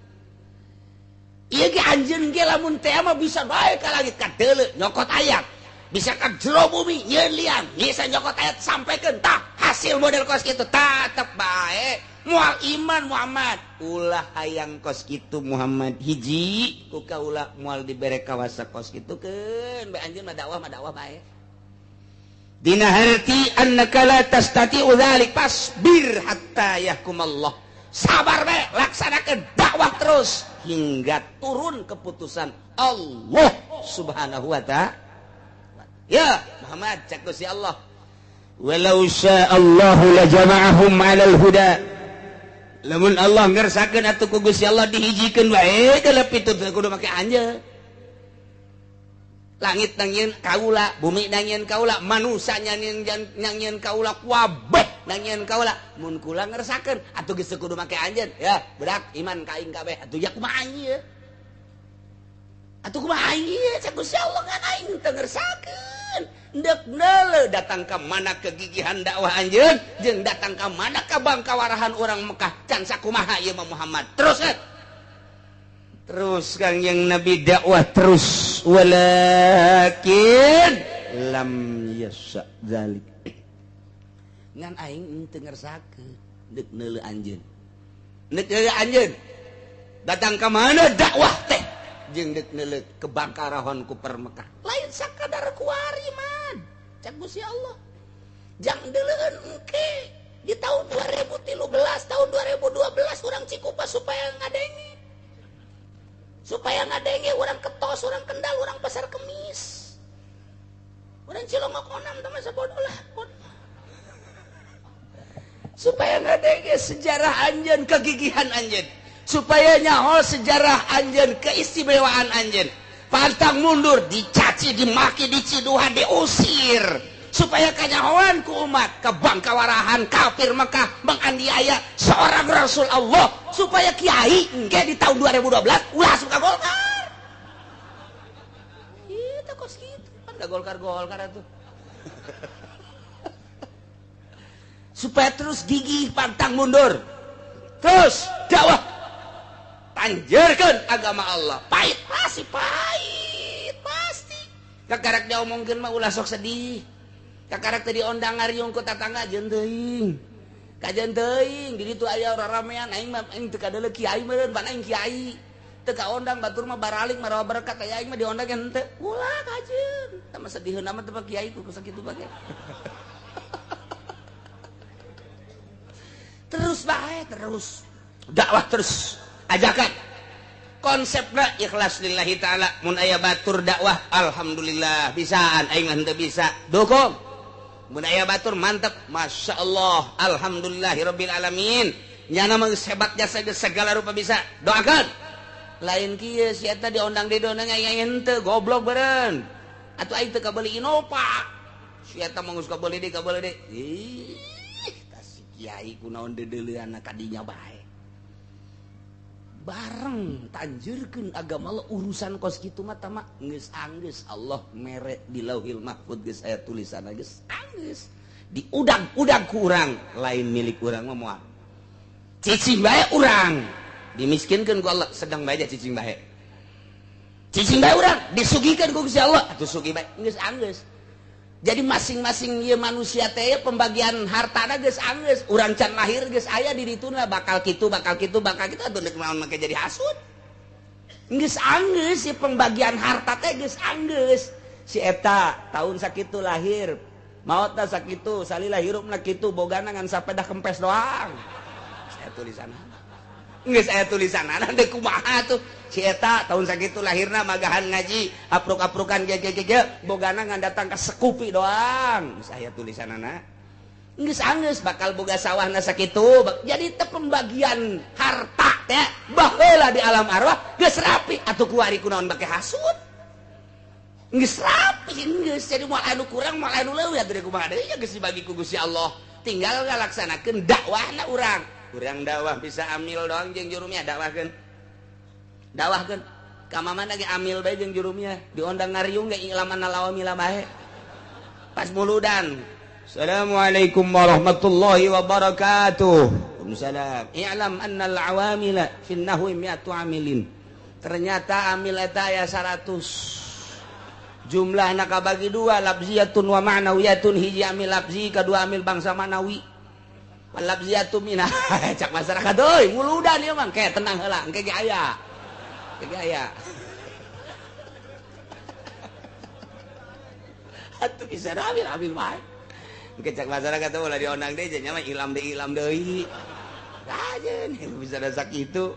Ieu ge anjeun ge lamun teh mah bisa bae ka langit kadeuleu nyokot ayat, bisa ka jero bumi nyieun liang, bisa nyokot ayat sampaikan tah hasil model kos kitu tetep bae moal iman Muhammad. Ulah hayang kos kitu Muhammad hiji ku kaula moal dibere kawasa kos kitu keun bae anjeun mah dakwah bae. Dina harti annaka la tastati'u dzalik fasbir hatta yahkumallah. Sabar bae, laksanakeun dakwah terus hingga turun keputusan Allah Subhanahu wa ta'ala. Ya Muhammad cek Gusti Allah. Walau sya'allahu la jama'ahum 'alal huda. Lamun Allah ngersakeun atuh ku Gusti Allah dihijikeun wae geuleuh pitu teu kudu make anjeun. Langit nangieun kaula, bumi nangieun kaula, manusia nangieun kaula, kabeh nangieun kaula. Mun kula ngersakeun atuh geus teu kudu make anjeun. Ya, berak iman ka aing kabeh. Atuh ya kumaha aing ieu? Atuh kumaha aing ieu? Cek Gusti Allah ngan aing teu ngersakeun. Ndek neuleuh datang ka mana kegigihan dakwah anjeun jeung datang ka mana ka bangkawarahan urang Mekah can sakumaha ieu mah Muhammad. Terus kan? Terus Kangjeng Nabi dakwah terus walakin lam yasha zalik. Ngan aing teu ngersakeun deuk neuleuh anjeun. Deuk neuleuh anjeun. Datang ka mana dakwah teh jeung deuk neuleuh kebangkarahon ku per Mekah. Lain sakadar kuari man. Cak Gusti Allah. Jang deuleueun engke di tahun 2013, tahun 2012 urang Cikupa supaya ngadenge. Supaya ngadenge orang Ketos, orang Kendal, orang Pasar Kemis, orang Cilongok onam teman sebodoh lah. Supaya ngadenge sejarah anjeun, kegigihan anjeun, supaya nyaho sejarah anjeun, keistimewaan anjeun. Pantang mundur, dicaci, dimaki, diciduhan, diusir, supaya kanyahoan ku umat kebangkawarahan kafir Mekah menganiaya seorang Rasul Allah, supaya kiai engke di tahun 2012 ulah suka Golkar. Itu kos kitu kan da Golkar-Golkar atuh. Supaya terus gigih pantang mundur. Terus dakwah panjerkeun agama Allah. Pahit pasti, pahit pasti. Kakarak diomongkeun mah ulah sok sedih. Kakarak teh diondang ngariung ku tatangga jeung teuing. Kajeun teuing di ditu aya raramean aing mah aing teu kadeuleu kiai meureun pan aing kiai. Teu kaondang batur mah baraling marawa berkat aya aing mah diondang henteu. Ulah kajeun. Tah mah sediheun amat teh kiai ku sakitu bae. Terus bae terus. Dakwah terus. Ajakan. Konsepna ikhlas lillahi taala. Mun aya batur dakwah alhamdulillah bisaan aing mah henteu bisa. Dukung. Mun aya batur mantep, masya Allah, alhamdulillahirabbil alamin. Nyana mah hebat jasa segala rupa bisa. Doakan. Lain kieu si eta diondang deui diondang aing henteu goblok beureun. Atuh aing teu kabeuli Innova. Si eta mah geus kabeuli deui kabeuli deui. Ih, tah si kiai kunaon deudeuleunna ka dinya bae. Bareng tanjurkeun agama Allah urusan kos kitu mah tama geus anggeus Allah mere di Lauhil Mahfud geus aya tulisanna geus anggeus diudag-udag ku urang lain milik urang mah moal cicing bae urang dimiskinkeun ku Allah sedang bae cicing bae urang disugihkeun ku Gusti Allah atuh sugih bae geus anggeus. Jadi masing-masing ieu manusia teh pembagian hartana geus anggeus, urang can lahir geus aya di dituna bakal kitu bakal kitu bakal kitu atuh deuk naon make jadi hasud. Geus anggeus si pembagian harta teh geus anggeus. Si eta tahun sakitu lahir, maotna sakitu, salila hirupna kitu, bogana ngan sapedah kempes doang. Saya tulisanna. Geus aya tulisanna deuk kumaha tuh. Si eta tahun sakitu lahirna magahan ngaji, apruk-aprukan ge ge ge bogana ngan datang ka sekupi doang. Geus aya tulisanana. Geus anggeus bakal boga sawahna sakitu. Jadi teh pembagian harta teh baheula di alam arwah geus rapi atuh kuari kunaon bake hasud. Geus rapi geus jadi moal anu kurang moal anu leuwih atuh kumaha deui geus dibagi ku Gusti Allah. Tinggal ngalaksanakeun dakwahna urang. Urang dakwah bisa amil doang jeung jurumnya dakwahkeun. Dakwahkeun ka mamana ge amil bae jeung jurumnya diondang ngariung ge ilaman lawamila bae. Pas muludan. Assalamualaikum warahmatullahi wabarakatuh. Waalaikumsalam. I'lam annal awamila fin nahwi mi'atu amilin. Ternyata amil eta aya 100. Jumlahna kabagi dua, lafziyatun wa ma'nawiyatun. Hiji amil lafzi, kadua amil bangsa ma'nawi. Lafziyatu minah. Cak masyarakat euy, muludan ieu mah ke tenang heula, engke ge aya. Engke ge aya. Atuh bisa amil-amil bae. Engke cak masyarakat teh ulah diondang deui nya mah ilam deui. Ajeun bisa da sakitu.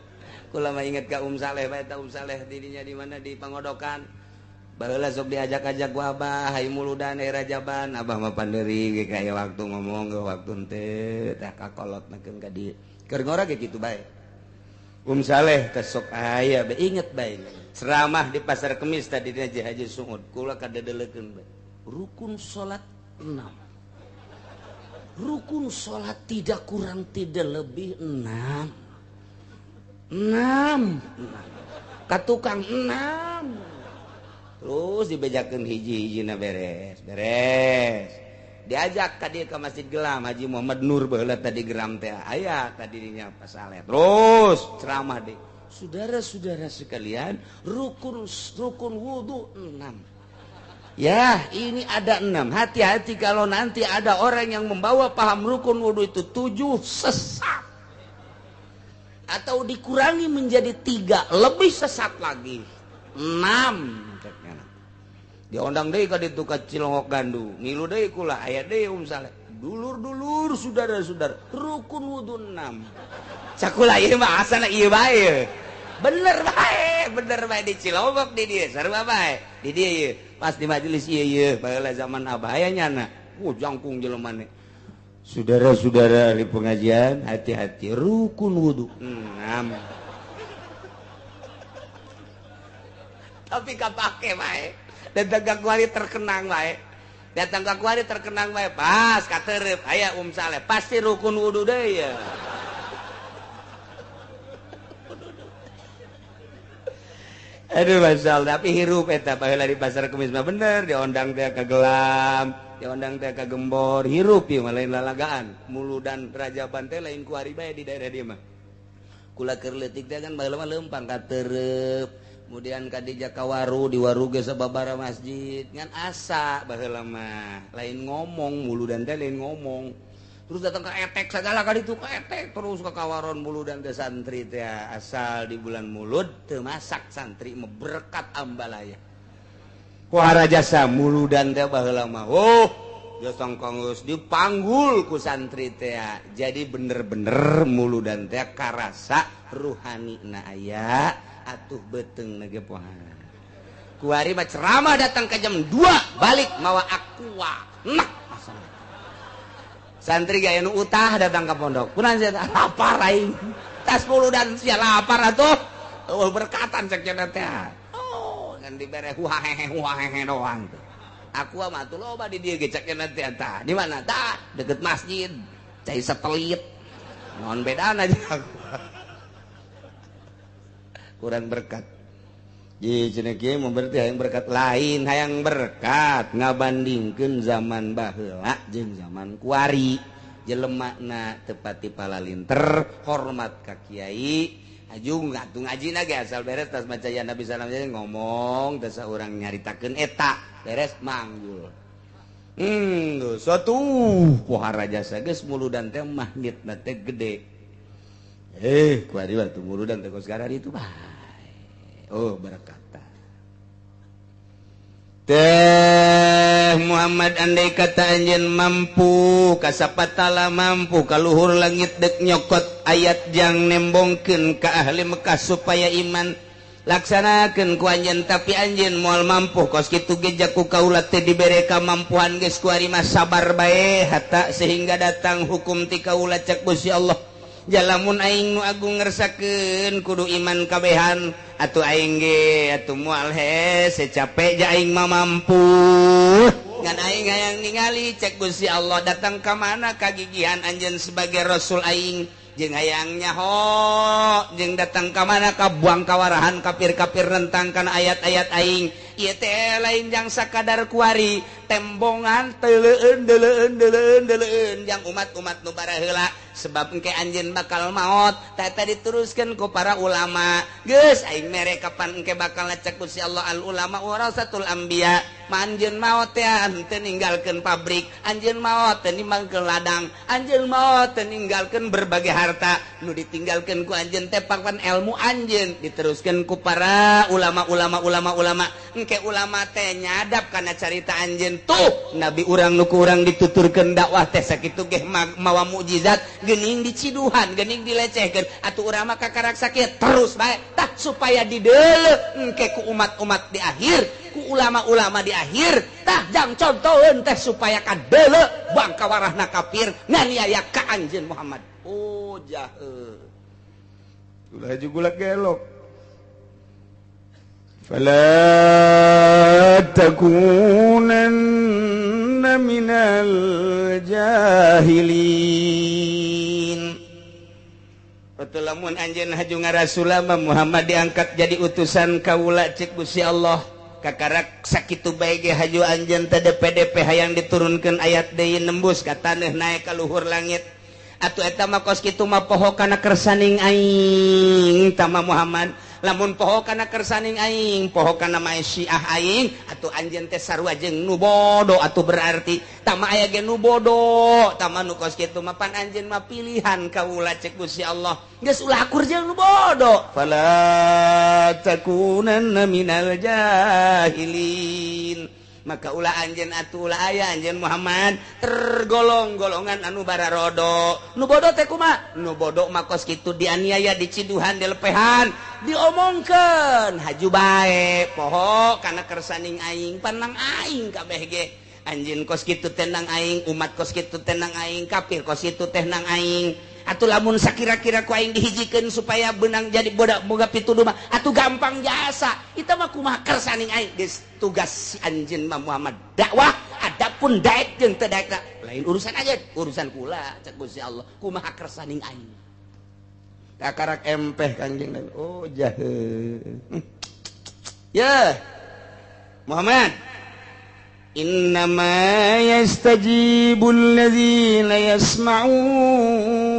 Kula mah inget ka Saleh bae ta Saleh didinya di mana di Pangodokan. Baheula sok diajak-ajak ku abah hayu muludan daerah Jaban abah mah panderi ge kaya waktu ngomong ge waktu henteu tah kakolot nakeun ka dieu. Keur ngora ge kitu bae. Saleh teh sok aya bae inget bae. Ceramah di Pasar Kemis tadi dina Haji Sungud kula kadedelekeun bae. Rukun salat 6. Rukun salat tidak kurang tidak lebih 6. 6. Ka tukang 6. Terus dibejakeun hiji-hijina beres, beres. Diajak ka dieu ka Masjid Gelam Haji Muhammad Nur baheula tadi geram teh aya tadi dinya Pak Saleh. Terus ceramah deh. Saudara-saudara sekalian, rukun wudu 6. Ya, ini ada 6. Hati-hati kalau nanti ada orang yang membawa paham rukun wudu itu 7 sesat. Atau dikurangi menjadi 3, lebih sesat lagi. 6. Diondang deui ka ditu ka Cilongok Gandu, ngilu deui kula aya deui Saleh. Dulur-dulur saudara-saudara, rukun wudu 6. Cakula ieu mah asana ieu bae. Bener bae di Cilongok di dieu sarua bae. Di dieu ieu pas di majelis ieu ieu baheula zaman abah aya nyana. Jangkung jelema ne. Saudara-saudara di pengajian, hati-hati rukun wudu 6. Tapi kapake bae. Datang ka kuari terkenang bae. Datang ka kuari terkenang bae. Pas katerep aya Saleh pasti rukun wudu deui ya. Aduh masal tapi hirup eta baheula di Pasar Kemis mah bener diondang teh ka Gelam, diondang teh ka Gembor, hirup ieu mah lain lalagaan. Muludan Rajaban teh lain kuari bae di daerah dieu mah. Kula keur leutik teh kan baheula mah leumpang katerep. Kemudian kadija kawaru di waru ge sababara masjid ngan asa baheula mah lain ngomong muludan teh lain ngomong terus datang ke etek segala ka ditu ka etek terus ka kawaron muludan teh santri teh asal di bulan mulud teu masak santri mah berkat ambalaya kuara jasa muludan teh baheula mah oh jasa geus dipanggul ku santri teh jadi bener-bener muludan teh karasa ruhani na aya atuh beteng nage pohan kuari mah ceramah datang ke jam 2 balik mawa aqua nak santri gaya nu utah datang ke pondok kunaon sia lapar aing tas muludan sia lapar atuh eueuh berkatan cek cenah teh oh ngan dibere huahehe huahehe doang tuh aqua mah atuh loba di dieu ge cek cenah teh tah di mana tah deket masjid cai setelit naon bedana aja kurang berkat. Ji cenah kieu mun berarti hayang berkat lain hayang berkat ngabandingkeun zaman baheula jeung zaman kuari. Jelemana teu pati palalinter, hormat ka kiai, aju ngatu ngajina ge asal beres tas maca ya Nabi salam ngomong teh saurang nyaritakeun eta, beres manggul. Satu pohara jasa geus muludan teh magnetna teh gede. Kuari waktu muludan teh kos itu bae. Oh berkata teh Muhammad andai kata anjeun mampu kasapatala mampu kaluhur langit dek nyokot ayat jang nembongkeun ka ahli Mekah supaya iman laksanakeun ku anjeun tapi anjeun moal mampu kos kitu ge jaku kaula teh dibere kamampuan geus kuari mah sabar bae hatta sehingga datang hukum ti kaula cek Gusti Allah. Jalamun aing nu agung ngersakeun kudu iman kabehan atuh aing ge atuh moal hese capek ja aing mah mampu ngan aing hayang ningali cek Gusti Allah datang ka mana kagigihan anjeun sebagai rasul aing jeung hayang nyaho jeung datang ka mana ka buang kawarahan kafir-kafir rentang kana ayat-ayat aing ieu teh lain jang sakadar kuari tembongan teuleun deuleun deuleun deuleun jang umat-umat nu baraheula sebab engke anjeun bakal maot tah diteruskeun ku para ulama geus aing mere kapan engke bakal ngecek Gusti Allah al ulama warasatul anbiya anjeun maot teh henteu ninggalkeun pabrik anjeun maot teu ninggalkeun ladang anjeun maot teu ninggalkeun berbagai harta nu ditinggalkeun ku anjeun teh papan ilmu anjeun diteruskeun ku para ulama-ulama ulama-ulama engke ulama teh nyadap kana carita anjeun tuh nabi urang nu ku urang dituturkeun dakwah teh sakitu geh mawa mukjizat geuning diciduhan geuning dilecehkeun atuh urang mah kakarak sakit terus bae tah supaya dideuleu engke ku umat-umat di akhir ku ulama-ulama di akhir tah jang contoheun teh supaya kadeuleu bangka warahna kafir nganiaya ka anjeun Muhammad. Oh jahe ulah jugulak gelok. Fala takunanna minal jahilin. Lamun anjeun haju ngarasulama Muhammad diangkat jadi utusan kaula cek Gusti Allah kakarak sakitu bae ge haju anjeun teh DPDP hayang diturunkeun ayat deui nembus ka taneuh naek ka luhur langit atuh eta mah kos kitu mah poho kana kersaning aing tama Muhammad lamun poho kana kersaning aing poho kana maesyiah aing atuh anjeun teh sarua jeung nu bodoh atuh berarti tama aya ge nu bodoh tama nu kos kitu mah pan anjeun mah pilihan kaula cek Gusti Allah geus ulah akur jeung nu bodoh. Fala takunanna minal jahilin. Maka ulah anjeun atuh ulah aya anjeun Muhammad tergolong golongan anu bararodo. Nu bodoh teh kumaha? Nu bodoh mah kos kitu dianiaya, diciduhan, dilepehan, diomongkeun haju bae poho kana kersaning aing panang aing kabeh ge anjeun kos kitu teh nang aing, umat kos kitu teh nang aing, kafir kos kitu teh nang aing. Atuh lamun sakira-kira ku aing dihijikeun supaya benang jadi bodak boga pituduh mah atuh gampang jasa. Itu mah kumaha kersaning aing geus tugas si anjeun mah Muhammad dakwah, adapun daek jeung teu daek lain urusan aja, urusan kula cek Gusti Allah kumaha kersaning aing. Kakarak empeh Kangjeng Nabi. Oh jahe. Ya Muhammad, innama yastajibul ladzina yasma'un.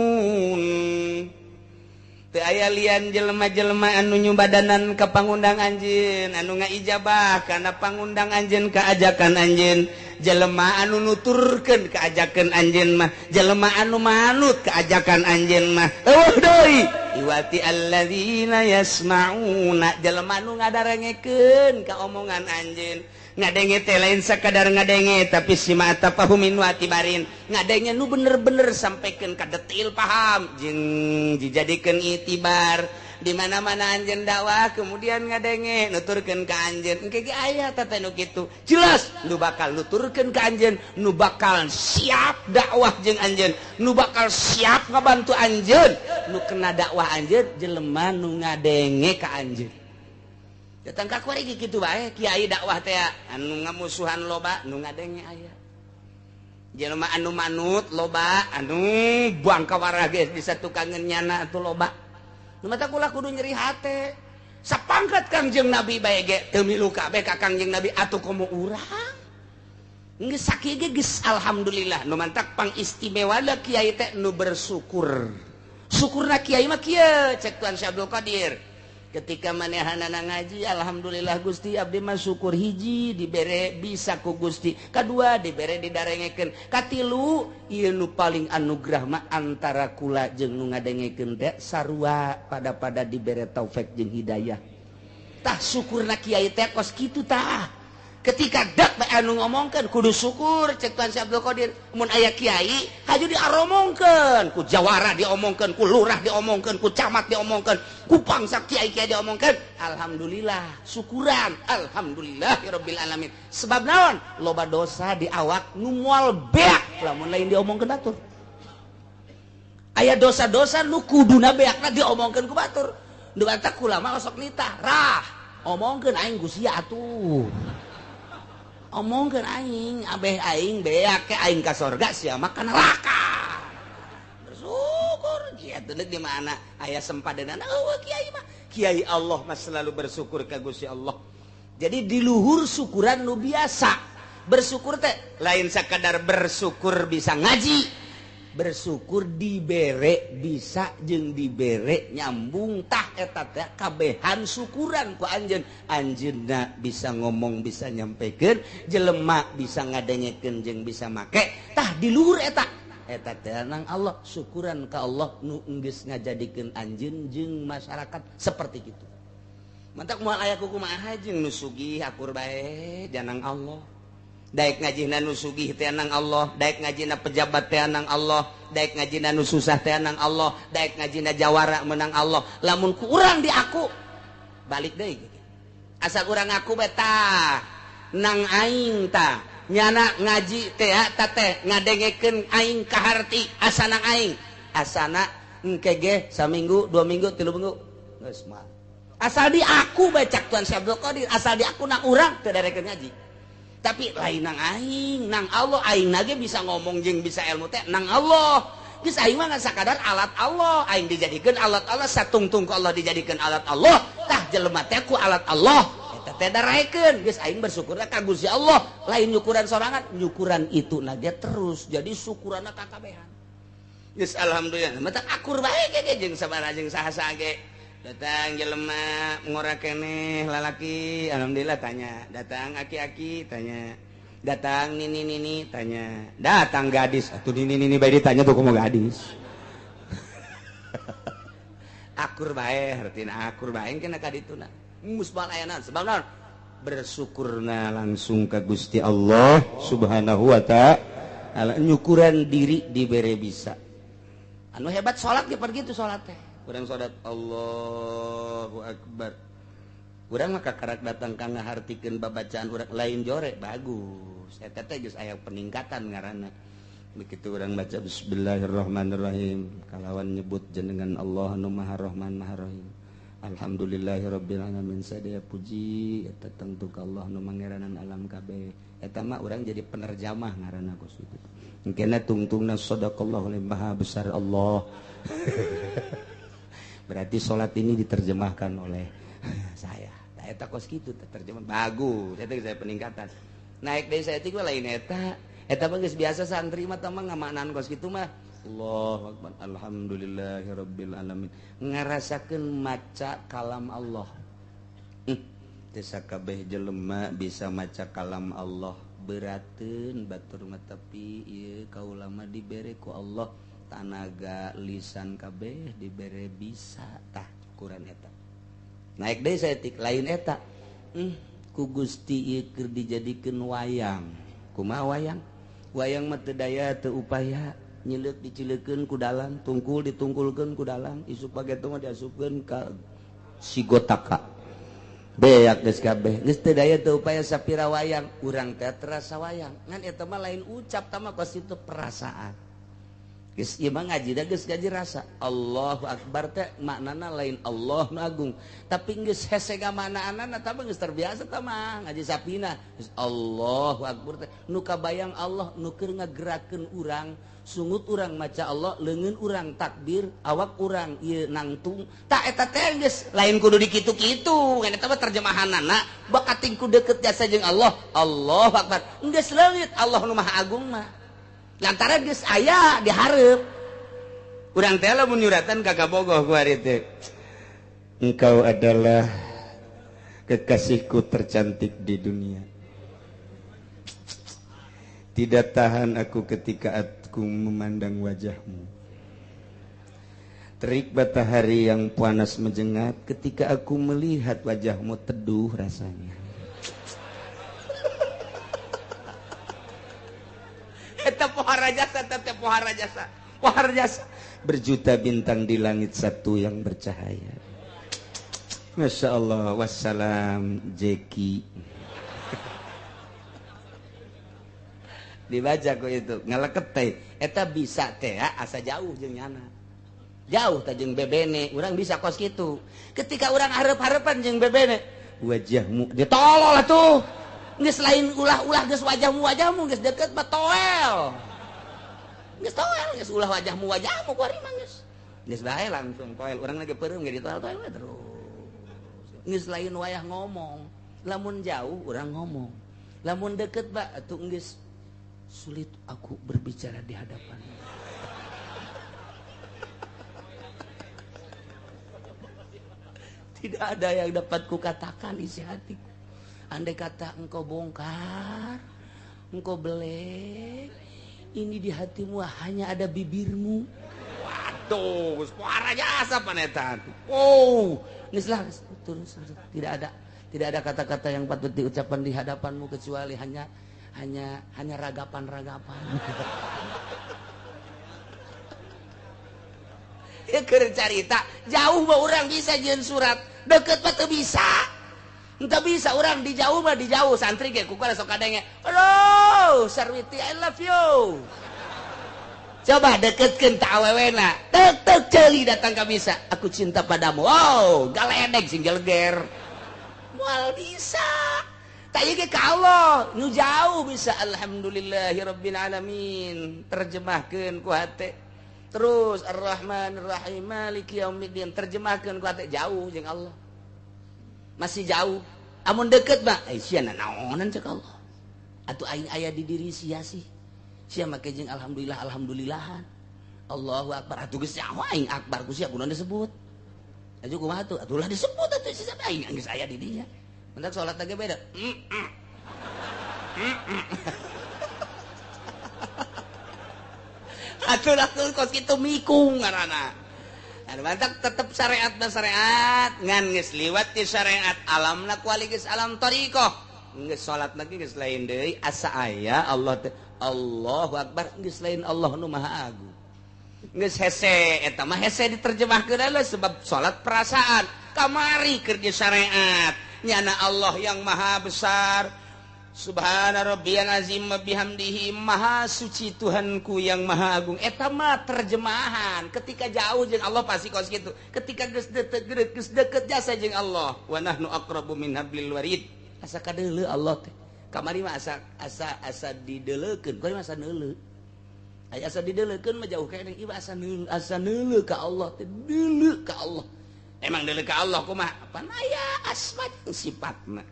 Teu aya lian jelema-jelema anu nyubadanan ka pangundang anjeun, anu ngaijabah kana pangundang anjeun ka ajakan anjeun, jelema anu nuturkeun ka ajakan anjeun mah, jelema anu manut ka ajakan anjeun mah. Eueuh deui iwati alladzina yasma'una, jelema anu ngadarengekeun ka omongan anjeun. Ngadenge teh lain sakadar ngadenge tapi sima tafahumin wa tibarin, ngadenge nu bener-bener sampaikan ka detail paham jeung dijadikeun itibar. Di mana-mana anjeun dakwah kemudian ngadenge nuturkeun ka anjeun engke ge aya teh nu kitu jelas nu bakal nuturkeun ka anjeun, nu bakal siap dakwah jeung anjeun, nu bakal siap ngabantu anjeun, nu kena dakwah anjeun jelema nu ngadenge ka anjeun. Datang ka kuari kitu bae kiai dakwah teh anu ngamusuhan loba nu ngadenge aya. Jelema anu manut loba anu buang ka warah geus bisa tukangeun nyana atuh loba. Nu mata kula kudu nyeri hate. Sapangkat Kangjeng Nabi bae ge teu milu kabeh ka Kangjeng Nabi atuh komo urang. Geus sakieu ge geus alhamdulillah nu mantak pangistimewana kiai teh nu bersyukur. Syukurna kiai mah kieu cek Tuan Syekh Abdul Qadir. Ketika manehanana ngaji alhamdulillah Gusti abdi mah syukur hiji dibere bisa ku Gusti, kadua dibere didarengekeun, katilu ieu nu paling anugerah mah antara kula jeung nu ngadengekeun teh sarua pada-pada dibere taufik jeung hidayah. Tah syukurna kiai teh kos kitu tah. Ketika dak bae anu ngomongkeun kudu syukur cek Tuan Syekh Abdul Qadir. Mun aya kiai haju diaromongkeun, ku jawara diomongkeun, ku lurah diomongkeun, ku camat diomongkeun, ku pangsa kiai-kiai diomongkeun. Alhamdulillah, syukuran, alhamdulillahirabbil alamin. Sebab naon? Loba dosa di awak nu moal beak lamun lain diomongkeun batur. Aya dosa-dosa nu kuduna beakna diomongkeun ku batur. Nu batak ulama osok nitah, rah, omongkeun aing ku sia atuh. Omongkeun aing, abeh aing beak ke aing ka sorga sia mah ka neraka. Bersyukur kieu teh di mana aya sempadanana eueuh kiai mah. Kiai Allah mah selalu bersyukur ka Gusti Allah. Jadi di luhur syukuran nu biasa. Bersyukur teh lain sakadar bersyukur bisa ngaji. Bersyukur dibere bisa jeung dibere nyambung tah eta teh kabehan syukuran ku anjeun. Anjeunna bisa ngomong bisa nyampekeun, jelema bisa ngadengekeun jeung bisa make tah di luhur eta. Eta teh nang Allah syukuran ka Allah nu geus ngajadikeun anjeun jeung masyarakat seperti kitu. Mantak moal aya kumaha jeung nu sugih akur bae janang Allah. Daek ngajina nu sugih teh nang Allah, daek ngajina pejabat teh nang Allah, daek ngajina nu susah teh nang Allah, daek ngajina jawara menang Allah. Lamun ku urang di aku balik deui. Asal urang ngaku beta nang aing ta nyana ngaji teh ta teh ngadengekeun aing kaharti asana aing asana engke ge saminggu 2 minggu 3 minggu geus mah asal di aku bae cak Tuan Syekh Abdul Qadir asal di aku nang urang teu darekeun ngaji tapi lain nang aing nang Allah aing nage bisa ngomong jeung bisa ilmu teh nang Allah geus aing mah sakadar alat Allah aing dijadikeun alat Allah satungtung ku Allah dijadikeun alat Allah tah jelema teh ku alat Allah eta teh daraekeun geus aing bersyukurna ka Gusti Allah lain nyukuran sorangan nyukuran itu nage terus jadi syukuranna kakabehan geus alhamdulillah mata akur bae ge jeung sabaraha jeung saha-saha ge datang jelema ngora keneh lalaki alhamdulillah tanya datang aki-aki tanya datang nini-nini tanya datang gadis atuh nini-nini bae ditanya tuh kumaha gadis akur bae hartina akur bae kena ka dituna musbal ayana sebab naon bersyukurna langsung ka Gusti Allah Subhanahu wa ta'ala nyukuran diri dibere bisa anu hebat salat ge pergi tu salat teh urang salat Allahu Akbar urang mah kakarak datang ka ngahartikeun babacaan urang lain jore bagus eta teh geus aya peningkatan ngaranna begitu urang baca bismillahirrahmanirrahim kalawan nyebut jenengan Allah nu Maha Rahman Maha Rahim alhamdulillahirabbil alamin sadaya puji eta tangtu ka Allah nu mangeranan alam kabeh eta mah urang jadi penerjemah ngaranna kos kitu engkena tungtungna sadaqallahu maha besar Allah berarti salat ini diterjemahkan oleh saya. Nah, eta kos kitu terjemah bagus. Eta saya peningkatan. Naik deui saya teh lain eta. Eta mah geus biasa santri mah tah mah ngamaknaan kos kitu mah. Allahu akbar alhamdulillahirabbil alamin. Ngarasakeun maca kalam Allah. Teu sakabeh jelema bisa maca kalam Allah. Berateun batur mah tapi ieu kaula mah dibere ku Allah tanaga lisan kabeh dibere bisa tah ukuran eta. Naik deui saeutik lain eta. Ku Gusti ieu keur dijadikeun wayang. Kumaha wayang? Wayang mah teu daya teu upaya, nyileuk dicileukeun ku dalang, tungkul ditungkulkeun ku dalang, isuk pageto mah diasupkeun ka sigotaka. Beak geus kabeh. Geus teu daya teu upaya sapira wayang, urang teh terasa wayang. Ngan eta mah lain ucap tah mah kos itu perasaan. Geus ieu mah ngaji da geus ngaji rasa. Allahu akbar teh maknana lain Allah nu agung, tapi geus hese ngamaknaanana tah geus terbiasa tah mah ngaji sapina. Geus Allahu akbar teh nu kabayang Allah nu keur ngagerakeun urang, sungut urang maca Allah, leungeun urang takbir, awak urang ieu nangtung. Tah eta teh geus lain kudu dikitu-kitu, ngan eta mah terjemahanana bakating ku deukeut jasa jeung Allah. Allahu akbar. Geus leungit Allah nu Maha Agung mah. Lantaran geus aya dihareup. Urang teh lamun nyuratan ka kabogoh ku ari teh. Engkau adalah kekasihku tercantik di dunia. Tidak tahan aku ketika aku memandang wajahmu. Terik matahari yang panas menjengat ketika aku melihat wajahmu teduh rasanya. Eta pohara jasa, teh pohara jasa, pohara jasa. Berjuta bintang di langit satu yang bercahaya. Masya Allah, wassalam Jeki. Dibaca ku itu, ngaleket teh. Eta bisa teh asa jauh jeung nyana. Jauh teh jeung bebene, urang bisa kos kitu. Ketika urang hareup-hareupan jeung bebene, wajahmu ditolol atuh. Geus lain ulah-ulah geus wajahmu geus deket mah toel. Geus toel geus ulah wajahmu ku ari mah geus. Geus bae langsung toel urang lagi peureum ge ditoel-toel we terus. Geus lain wayah ngomong. Lamun jauh urang ngomong. Lamun deket ba atuh geus sulit aku berbicara di hadapanmu. Tidak ada yang dapat kukatakan isi hatiku. Andai kata engkau bongkar, engkau belek, ini di hatimu hanya ada bibirmu. Waduh, suara jasa panetan. Oh, geus lah terus tidak ada kata-kata yang patut diucapkan di hadapanmu kecuali hanya ragapan-ragapan. Ya keur carita, jauh mah urang bisa jeung surat, deket mah teu bisa. Entah bisa orang di jauh mah di jauh santri ge ku sok kadenge. Halo, Sarwiti I love you. Coba deketkeun ta awewena. Tek tek ceuli datang ka bisa. Aku cinta padamu. Wow, galedeg sing geleger. Moal bisa. Tak ieu ge ka Allah, nu jauh bisa alhamdulillahirabbil alamin. Terjemahkeun ku hate. Terus Ar-Rahmanir-Rahim Maliki yaumiddin terjemahkeun ku hate jauh jeung Allah. Masih jauh. Amun deket mah eh sia naonan cek Allah. Atuh aing aya di diri sia sih. Sia make jeung alhamdulillah alhamdulillahan. Allahu akbar atuh geus nyaho aing akbar ku sia kunaon disebut. Atuh kumaha tuh? Atuh lah disebut atuh sia aing geus aya di dinya. Mentak salat lagi beda. Atuh lah kos kitu mikung ngaranna. Mantak tetep syariat dan syariat ngan geus liwat ti syariat alamna kuali geus alam thariqah geus salat lagi geus lain deui asa aya Allah teh Allahu akbar geus lain Allah nu maha agung geus hese eta mah hese diterjemahkeun lah sebab salat perasaan kamari keur syariat nyana Allah yang maha besar Subhana rabbiyal azim wa bihamdihi maha suci Tuhanku yang maha agung. Eta mah terjemahan ketika jauh jeung Allah pasti kos kitu. Ketika geus deket geus deket jasa jeung Allah wa nahnu aqrabu min hablil warid. Asa kadeuleu Allah teh. Kamari mah asa asa asa dideleukeun, kuari mah asa neuleu. Aya asa dideleukeun mah jauh keneh ieu asa neuleu, asa neuleu ka Allah teh, deuleu ka Allah. Emang deuleu ka Allah kumaha? Pan aya asma sifatna.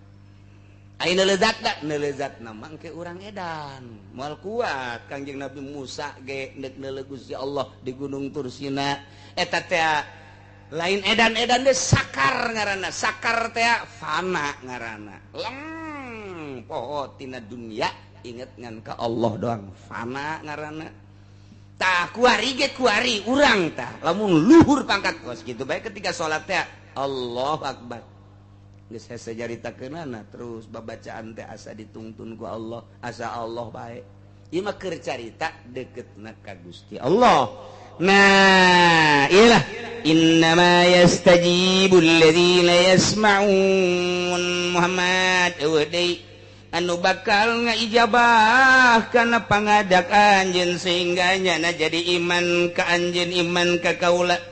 Ayeuna lezatna, neulezatna mah engke urang edan. Moal kuat Kangjeng Nabi Musa ge neuk neuleuh Gusti Allah di Gunung Tursina. Eta teh lain edan-edan deh sakar ngaranna, sakar teh fana ngaranna. Leng poho tina dunia inget ngan ka Allah doang fana ngaranna. Tah kuari ge kuari urang tah lamun luhur pangkat kos kitu bae ketika salat teh Allahu akbar. Geus hese caritakeunana terus babacaan teh asa ditungtun ku Allah, asa Allah bae. Ieu mah keur carita deketna ka Gusti Allah. Nah, iyalah innama yastajibul ladzina yasma'un Muhammad eueuh deui anu bakal ngaijabah kana pangadak anjeun sehingga nyana jadi iman ka anjeun iman ka kaula.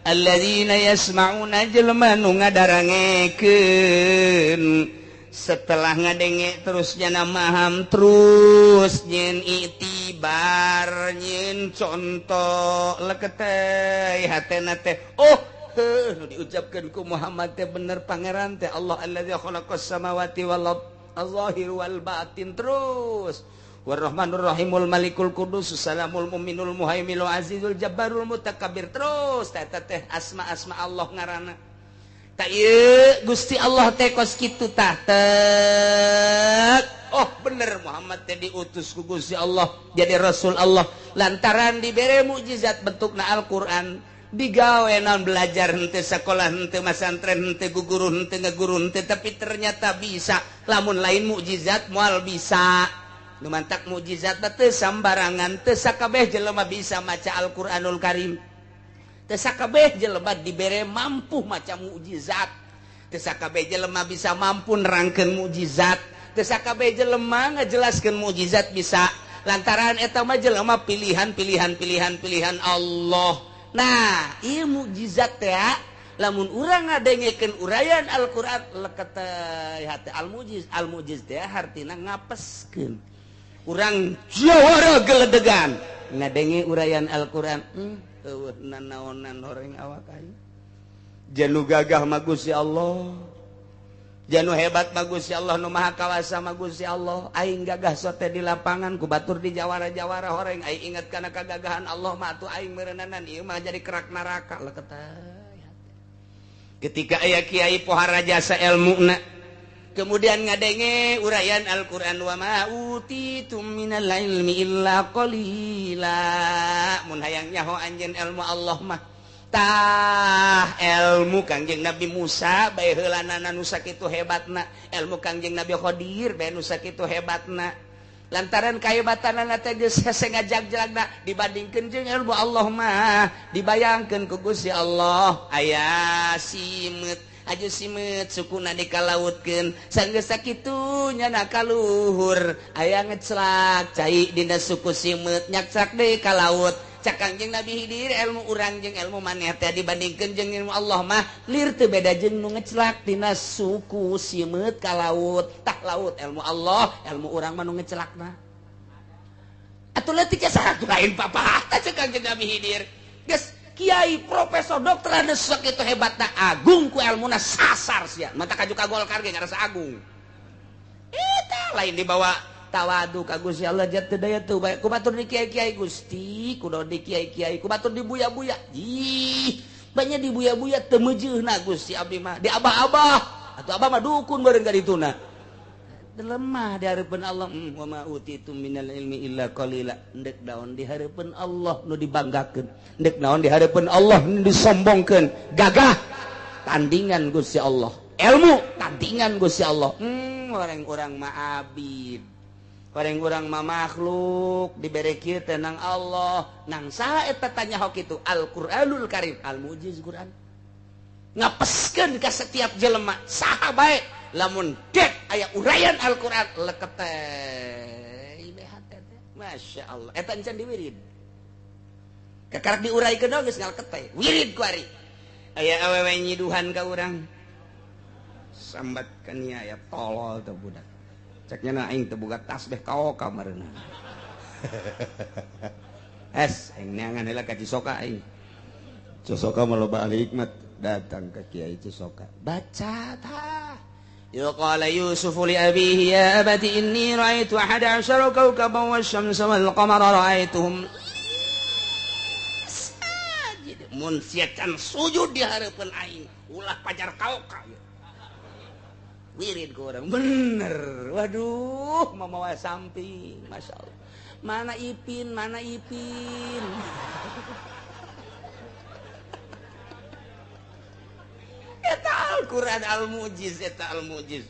Alladzina yasma'una jelema nu ngadarangekeun setelah ngadenge terus nyana maham terus nyen itibar nyen contoh leketeh hatena teh oh heuh nu diucapkeun ku Muhammad teh bener pangeran teh Allah allazi khalaqas samawati wal ard az-zahir wal batin terus Warrahmanur Rahimul Malikul Qudus Salamul Muminul Muhaiminul Azizul Jabbarul Mutakabbir terus teh teh asma-asma Allah ngaranna. Tak ieu Gusti Allah teh kos kitu tah tek. Oh bener Muhammad teh diutus ku Gusti Allah jadi Rasul Allah lantaran dibere mukjizat bentukna Al-Qur'an digawe naon belajar henteu sekolah henteu masantren henteu guguru henteu ngaguru henteu tapi ternyata bisa lamun lain mukjizat moal bisa. Nu mantak mukjizat teh sambarangan teu sakabeh jelema bisa maca Al-Qur'anul Karim. Teu sakabeh jelema dibere mampu maca mukjizat. Teu sakabeh jelema bisa mampu nerangkeun mukjizat. Teu sakabeh jelema ngajelaskeun mukjizat bisa. Lantaran eta mah jelema pilihan pilihan pilihan pilihan Allah. Nah, ieu mukjizat teh lamun urang ngadengekeun uraian Al-Qur'an leketeh hate al-mujiz. Al-mujiz teh hartina ngapeskeun. Urang jawara geledegan ngadenge uraian Al-Qur'an eueuh nanaonan horeng awak aing janu gagah mah Gusti Allah janu hebat mah Gusti Allah nu maha kawasa mah Gusti Allah aing gagah sote di lapangan ku batur di jawara-jawara horeng aing inget kana kagagahan Allah mah atuh aing meureunana ieu mah jadi kerak neraka leketeh ketika aya kiai pohara jasa elmuna kemudian ngadenge uraian Al-Qur'an wa ma utitum minal ilmi illa qalila mun hayang nyaho anjeun ilmu Allah mah tah ilmu Kangjeng Nabi Musa bae heulanana nu sakitu hebatna ilmu Kangjeng Nabi Khadir bae nu sakitu hebatna Lantaran kahebatanana teh geus hese ngajag-jagna dibandingkeun jeung ilmu Allah mah dibayangkeun ku Gusti Allah aya simeut aju simeut sukuna dikalautkeun sanggeus sakitu nyana kaluhur aya ngeclak cai dina suku simeut nyakcak deui ka laut. Cak Kangjeng Nabi Hidir ilmu urang jeung ilmu maneh teh dibandingkeun jeung ilmu Allah mah lir teu beda jeung nu ngeclak tina suku simeut ka laut. Tah laut ilmu Allah, ilmu urang mah nu ngecelakna. Atuh leutik saha lain papatah cek Kangjeng Nabi Hidir. Geus kiai, profesor, dokter anu sakitu hebatna agung ku ilmuna sasar sia. Mata kaju ka Golkar ge ngarasa agung. Eta lain dibawa tawadu ka Gusti Allah jat teu daya teu bae ku batur di kiai-kiai Gusti kudu di kiai-kiai ku batur di buya-buya ih banyak di buya-buya teu meujeuhna Gusti abdi mah di abah-abah atuh abah mah dukun bareng ka dituna lemah di hareupeun Allah. Wa ma utitu minal ilmi illa qalila. Ndek naon di hareupeun Allah nu dibanggakeun, ndek naon di hareupeun Allah nu disombongkeun, gagah tandingan Gusti Allah, ilmu tandingan Gusti Allah. Orang-orang mah abid, orang-orang mah makhluk dibere kieu teh nang Allah. Nang saha eta tanya hok itu Al-Qur'anul Karim, al-mujiz Quran ngapeskeun ka setiap jelema saha bae lamun dek aya uraian Al-Qur'an leket teh IBHT teh Masya Allah eta encan diwirid kakarak diuraikeun geus ngaleket teh wirid ku ari aya awewe nyiduhan ka urang sambat kania ya tolol teh budak ceknya na aing teu boga tasbih kaoka mareuna. Es aing neangan heula ka Cisoka aing. Cisoka mah loba ahli hikmat datang ka Kiai Cisoka. Baca tah. Ya qala Yusuf li abihi ya abati inni ra'aitu ahada asyara kawkaban wasyamsa wal qamara ra'aituhum sajid. Mun sia can sujud di hareupeun aing ulah pajar kaoka. Wirid ke orang bener, waduh mamawa samping, masya Allah. Mana Ipin, mana Ipin. Eta Al-Quran al-Mujiz, eta al-Mujiz.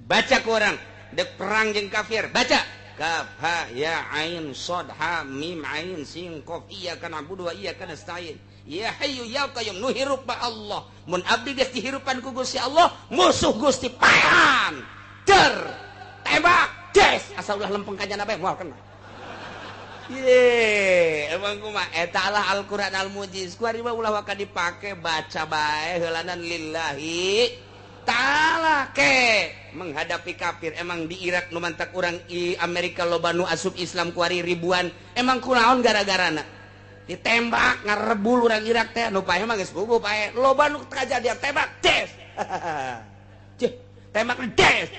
Baca ke orang, dek perang jeung kafir, baca. Kaf ha ya ain shad ha mim ain sin qaf iyyaka na'budu wa iyyaka nasta'in. Ya hayyu ya qayyum nu hirup ba Allah. Mun abdi geus dihirupan ku Gusti Allah, musuh Gusti paehan. Der tembak des asal ulah lempeng ka jana bae moal kena. Ye, emang kumaha eta lah Al-Qur'an al-Mujiz. Ku ari mah ulah waka dipake baca bae heulanan lillahi ta'ala ke menghadapi kafir. Emang di Irak nu mantak urang i Amerika loba nu asup Islam ku ari ribuan. Emang kunaon gara-garana? Ditembak ngarebul urang Irak teh nu paeh mah geus puguh paeh loba nu kajadian tembak des. Cih, tembak des.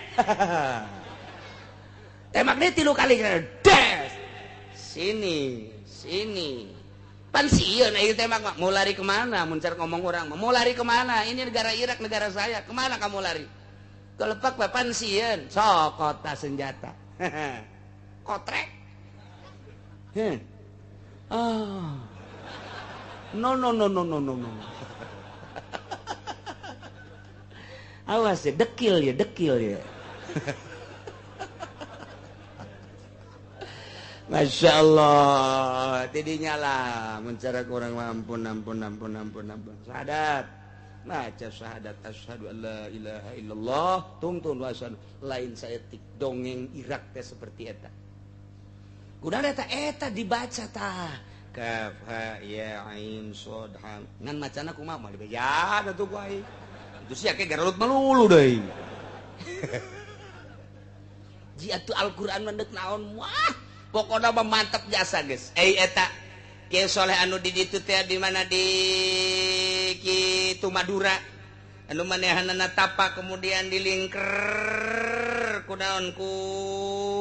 Tembak deui 3 kali des. Sini, sini. Pan sieun ieu tembak mah mau lari kemana? Mun car ngomong urang mah mau lari kemana? Ini negara Irak negara saya. Kemana kamu lari? Kelepak bae pan sieun. Sok kota senjata. Kotrek. Heh. Ah. No no no no no no no. Awas ya, dekil ya, dekil ya. Masya Allah, tidinya lah mencara kurang ampun ampun ampun ampun ampun. Syahadat, baca syahadat asyhadu alla ilaha illallah, tungtun wa asyhadu lain saeutik dongeng Irak teh seperti eta. Kunaon eta eta dibaca tah. Kaf ha ya ain shad ha. Ngan macana kumaha moal dibeja atuh ku aing. Itu sia ke garelut melulu deui. Ji atuh Al-Qur'an mah deuk naon wah. Pokona mah mantep jasa geus. Eta Kiai Soleh anu di ditu teh di mana di kitu Madura. Anu manehanana tapa kemudian dilingker ku naon ku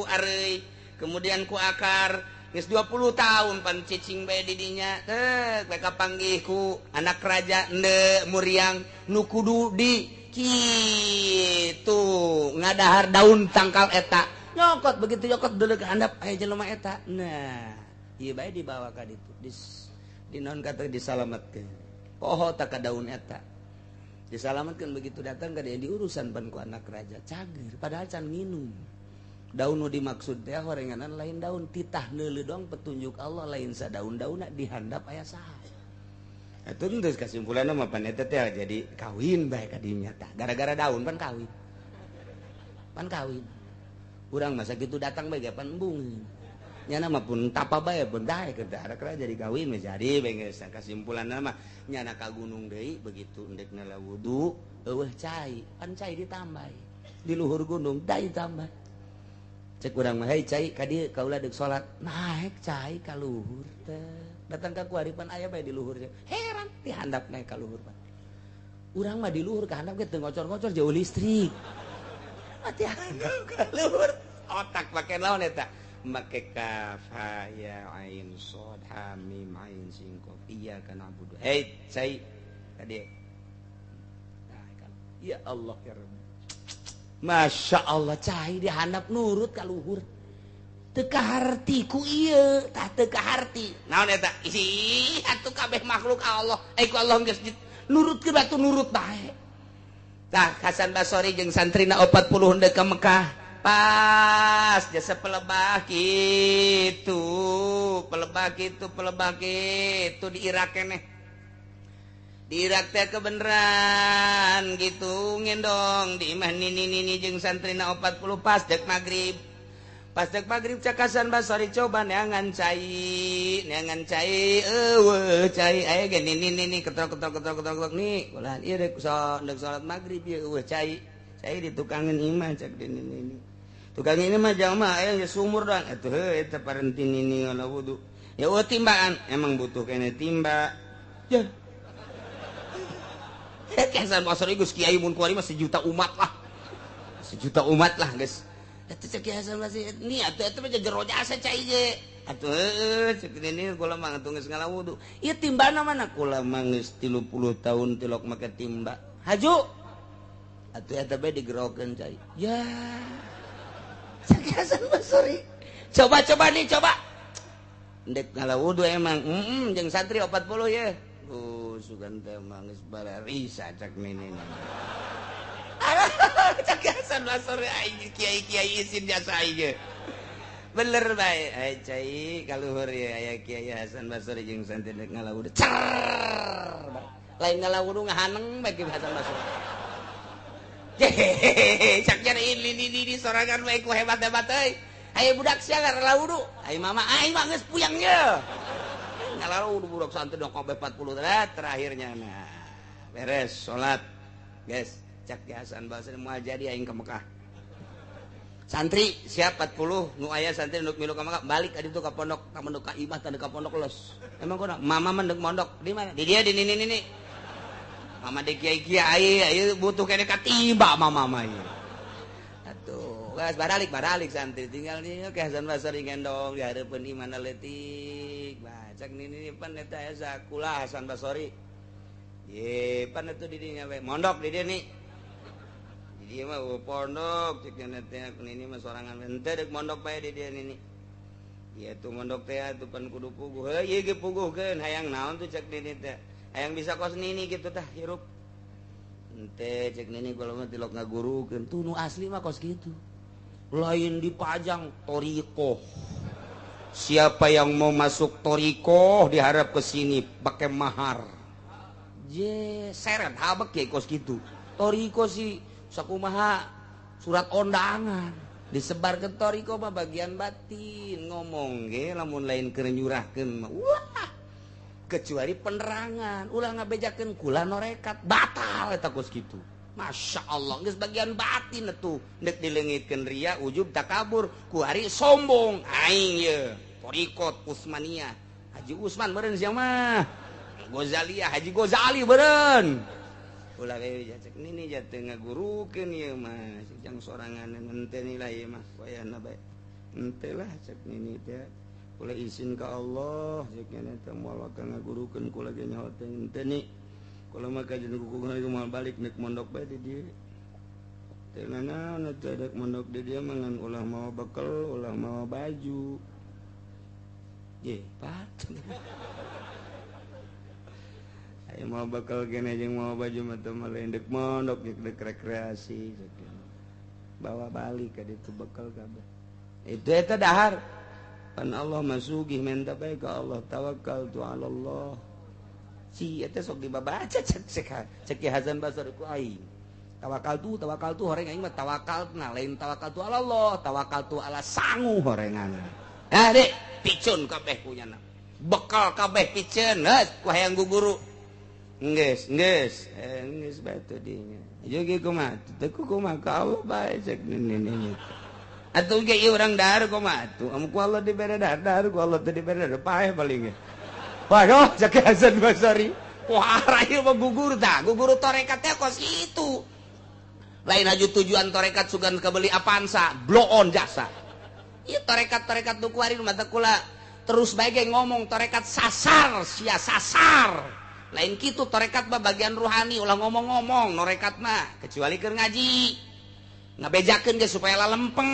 areuy, kemudian ku akar. Geus 20 tahun pan cicing bae di dinya teh bae kapanggih ku anak raja ende muriang nu kudu di kitu ngadahar daun tangkal eta. Nyokot begitu nyokot dulu ke handap aya jelema eta. Nah, ieu bae dibawa ka ditu. Di naon kata disalametkeun. Poho tak ka daun eta. Disalametkeun begitu datang ka dia diurusan pan ku anak raja. Cager padahal can minum. Daun nu dimaksud teh horenganan lain daun titah neuleuh doang petunjuk Allah lain sadaun-daunna dihandap aya saha. Atuh geus kasimpulanna mah pan eta teh jadi kawin bae ka dinya tah. Gara-gara daun pan kawin. Pan kawin. Urang masa kitu datang bae ge pan embung. Nyana mah pun tapa bae pun daek gara-gara jadi kawin mah jadi bae geus kasimpulanna mah nyana ka gunung deui begitu endek nala wudu eueuh cai, pan cai ditambah. Di luhur gunung dai tambah. Cek urang mah hei cai ka dieu kaula deuk salat naek cai ka luhur teh datang ka kuaripan aya bae di luhur heran dihandap naek ka luhur pan urang mah di luhur ka handap ge teu ngocor-ngocor jauh listrik mati handap ka luhur otak make naon eta make kaf ha ya ain shad ha mim ain sin qaf iyyaka na'budu hei cai ka dieu ya Allah ya Rabbi. Masya Allah cai dihandap nurut ka luhur teu kaharti ku ieu tah teu kaharti naon eta ih atuh kabeh makhluk Allah ku Allah geus nurutkeun batu nurut bae tah Hasan Basori jeung santrina 40 henteu ka Mekah pas jasa pelebah kitu pelebah kitu pelebah kitu di Irak keneh di Irak teh kebeneran gitu ngendong di imah nini-nini jeung santrina 40 pas dek magrib cak Hasan Basori coba neangan cai eueuh cai aya ge nini-nini ketrok ketrok ketrok ketrok nih ulah ieu dek salat magrib ieu eueuh cai cai ditukangan imah cak nini-nini tukang ini mah jamaah aya geus sumur doang atuh heuh eta parenti nini ngala wudu ya eueuh timbaan emang butuh kene timba ya Hasan Basri geus kiai mun kuari mah sejuta umat lah. Sejuta umat lah geus. Eta cek Hasan Basri ni atuh eta mah jero jasa cai ge. Atuh heueuh cek nini kula mah atuh geus ngala wudu. Ieu timbana mana kula mah geus 30 tahun tilok make timba. Haju. Atuh eta bae digerokeun cai. Ya. Cek Hasan Basri. Coba-coba nih coba. Ndek ngala wudu emang jeung santri 40 ye. Sugan teh mah geus bararisa cak nini. Cak Hasan Basri aing kiai-kiai isin jasa aing. Bener bae ai cai kaluhur ye aya Kiai Hasan Basri jeung santri rek ngala wudu. Cer. Lain ngala wudu ngahaneng bae Ki Hasan Basri. Hehehe cak nyari ini sorangan bae ku hebat-hebat euy. Aya budak sia ngala wudu. Ai mama aing mah geus puyang ye. Lalu budak santri dong kabeh 40 terakhirnya nah beres salat guys cak Hasan Basri moal jadi aing ke Mekah santri siap 40 nu aya santri nu milu ka Mekah balik ka ditu ka pondok ka mondok ka imah tanda ka pondok los emang kunaon mama mah deuk mondok di mana di dia di nini nini mama di kiai kiai ieu butuh kene katiba mama mah ieu atuh geus baralik santri tinggal nih ke Hasan Basri ngendong di hareupeun imahna leutik cak nini pan eta aya sakulah Hasan Basri ye pan atuh di dinya we mondok di dieu nih di dieu mah pondok cek teh nini mah sorangan henteu deuk mondok bae di dieu nini ieu tuh mondok teh atuh pan kudu puguh heuh ieu ge puguhkeun hayang naon tuh cek nini teh hayang bisa kos nini kitu tah hirup henteu cek nini kula mah tilok ngagurukeun tuh nu asli mah kos kitu lain dipajang thoriqoh. Siapa yang mau masuk thoriqoh diharap ke sini pakai mahar. Je seret habek ya kos gitu. Thoriqoh sih sakumaha surat undangan disebar ke thoriqoh mah bagian batin ngomong ge lamun lain keur nyurahkeun mah wah kecuali penerangan ulah ngabejakeun kula norekat batal eta kos kitu. Masya Allah geus bagian batin atuh deuk dileungitkeun ria ujub takabur ku ari sombong aing ye thoriqot Utsmaniyah Haji Usman meureun sia mah Ghazaliyah Haji Ghazali meureun ulah we cek nini jatuh ngagurukeun ieu mah jang sorangan henteu nilai ieu mah wayahna bae henteu lah cek nini teh kula izin ka Allah cek nini teh moal ka ngagurukeun kula ge nyaho teh henteu ni kula mah kajian kukuh moal balik nek mondok bae di dieu teh nanaon teh dek mondok di dieu mah ngan ulah mawa bekel ulah mawa baju ye pat aya mawa bekel kene jeung mawa baju mah teh mah lain dek mondok dek rekreasi bawa balik ka ditu bekel kabeh. Itu eta dahar. Pan Allah masugih menta bae ka Allah tawakal tu ala Allah. Si eta sok dibabaca cek cek Ki Hasan Basri ku aing. Tawakal tu horeng aing mah tawakal na lain tawakal tu ala Allah, tawakal tu ala sangu horengan. Ah dek, picun kabeh punyana. Bekal kabeh piceun, heuh ku hayang guguru. Geus, geus, geus batu dinya. Joge kumaha? Teu kumaha ka Allah bae cek nini. Atuh ge ieu urang dahar kumaha atuh? Am ku Allah dibere dahar, dahar ku Allah teu dibere dahar, paeh paling ge. Waduh, cek Hasan Basri. Wah, ieu mah gugur tah, gugur tarekat teh kos kitu. Lain aju tujuan tarekat sugan kabeli Avanza, blow on jasa. Ieu tarekat-tarekat nu kuari mata kula terus bae ge ngomong tarekat sasar, sia sasar. Lain kitu tarekat mah bagian ruhani ulah ngomong-ngomong norekat mah kecuali keur ngaji. Ngabejakeun ge supaya lalempeng.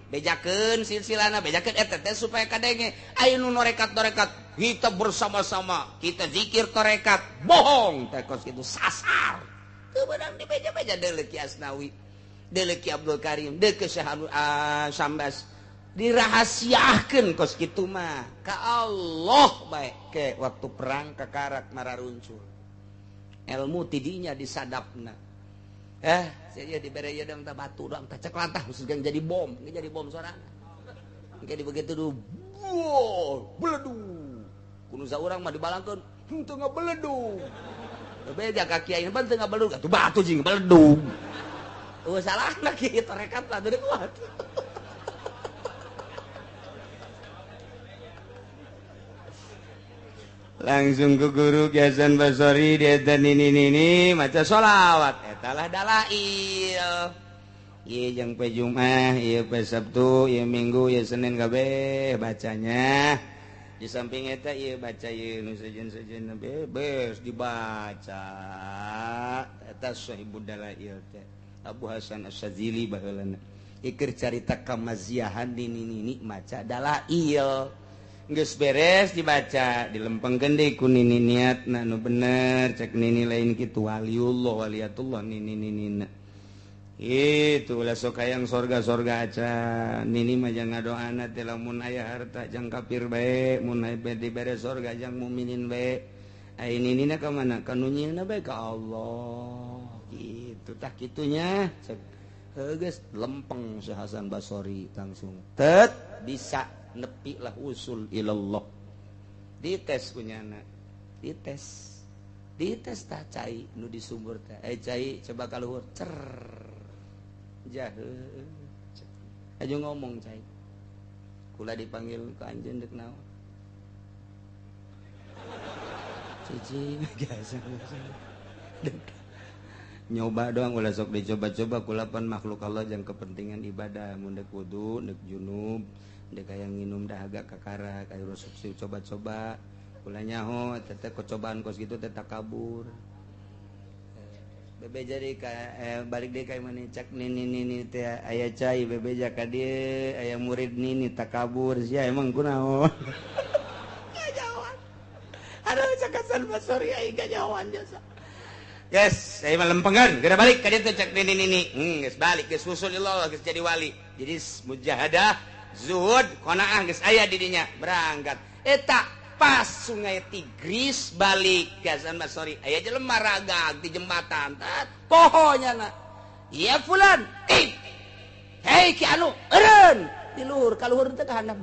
Bejakeun silsilana, bejakeun eta teh supaya kadenge. Aya nu norekat-norekat kita bersama-sama, kita zikir tarekat, bohong teh kos kitu sasar. Teu beunang dibeja-beja deuleu Ki Asnawi, deuleu Ki Abdul Karim, deuleu Syekh Sambas. Dirahasiakeun kos kitu mah ka Allah bae ke waktu perang kakarak mararuncur ilmu tidinya disadapna saya dibere ieu dang tah batu dang tah cek lantah jadi bom ge jadi bom sorangan engke begitu du beledug kudu saurang mah dibalangkeun henteu ngabeledug beja ka kiai pan teu ngabeledug atuh batu jeung beledug eueuh salahna kieu tarekat lah teu kuat. Langsung ke guru Ki Hasan Basri dia nini-nini maca sholawat eta lah dalail. Ieu jeung pe Jumat, ieu pe Sabtu, ieu Minggu, ieu Senin kabeh bacanya. Di samping eta ieu baca ieu nu sejen-sejen bebas dibaca. Eta sahibud dalail teh Abu Hasan Asy-Syadzili baheulana. Ieu carita kamaziahan nini-nini maca dalail. Geus beres dibaca dilempengkeun deui ku nini niatna nu bener cek nini lain kitu waliullah waliyatullah nini ninina itu ulah sok hayang sorga-sorga acan nini mah jang ngadoana teh lamun aya harta jang kafir bae mun aya dibere sorga jang mukminin bae ai ninina ka mana ka nu nyieunna bae ka Allah kitu tah kitunya cek heuh geus lempeng si Hasan Basri langsung tet bisa nepi lah usul ilallah dites kunyana dites dites tah cai nu di sumur teh cai coba kaluhur cer jahe aja ngomong cai kula dipanggil ke anjeun deuk naon cici biasa nyoba doang ulah sok dicoba-coba kula pan makhluk Allah jang kepentingan ibadah mun deuk wudu deuk junub dek hayang nginum dahaga kakara kayak rusuk sih coba-coba kula nyaho teteh kecobaan kos gitu teteh kabur bebe jadi ka balik deui ka imah cek nini nini teh aya cai bebe ja ka dieu aya murid nini takabur sia emang kunaon kanyahoan aduh cek Hasan Basri aing kanyahoan jasa guys saya mah lempengan geura balik ka dieu teh cek nini nini geus balik geus usul Allah geus jadi wali jadi mujahadah zuhud qanaah geus aya di dinya berangkat eta pas sungai Tigris balik Hasan Basri aya jelema ragag di jembatan tat poho nyana ya fulan hei ki anu eureun di luhur ka luhur teh ka handap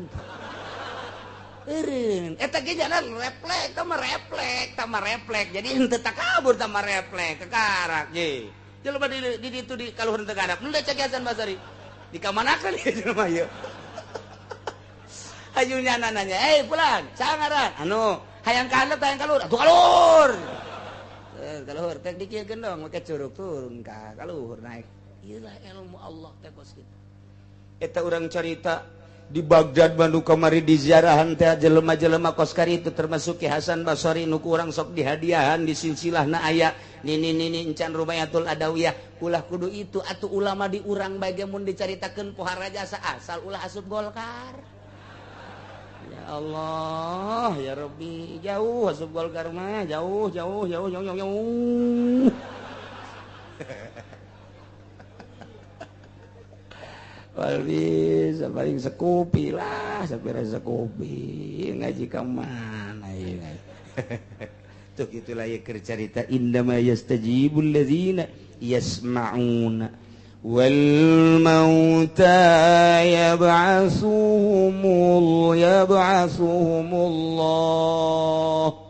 eureun eta ge jalan reflek tah mah reflek jadi henteu takabur tah mah reflek kakarak ye jelema di ditu di ka luhur teh ka handap nu cek Hasan Basri dikamanakeun ieu jelema ieu ajunya nanya, "Eh, pulang, sangaran." Anu, hayang ka handap hayang ka luhur. Atuh ka luhur. Ka luhur teh dikiekeun dong make curug turun ka luhur naik. Ieu lah ilmu Allah teh kos kitu. Eta urang carita di Baghdad Bandung kamari di ziarahan teh jelema-jelema kos kari itu termasuk Ki Hasan Basri nu ku urang sok dihadiahan di silsilahna aya nini nini encan Rubayatul Adawiyah ulah kudu itu atuh ulama di urang bae ge mun dicaritakeun pohara jasa asal ulah asup Golkar. Ya Allah, ya Rabbi, jauh asup Golkar mah, jauh jauh jauh jauh jauh. Jauh. Wal bisa paling sekupi lah, sapira sekupi ngaji ka mana ieu. Tuh gitulah ya cerita indama yastajibul ladzina yasma'una wal mauta yab'asuhumullah.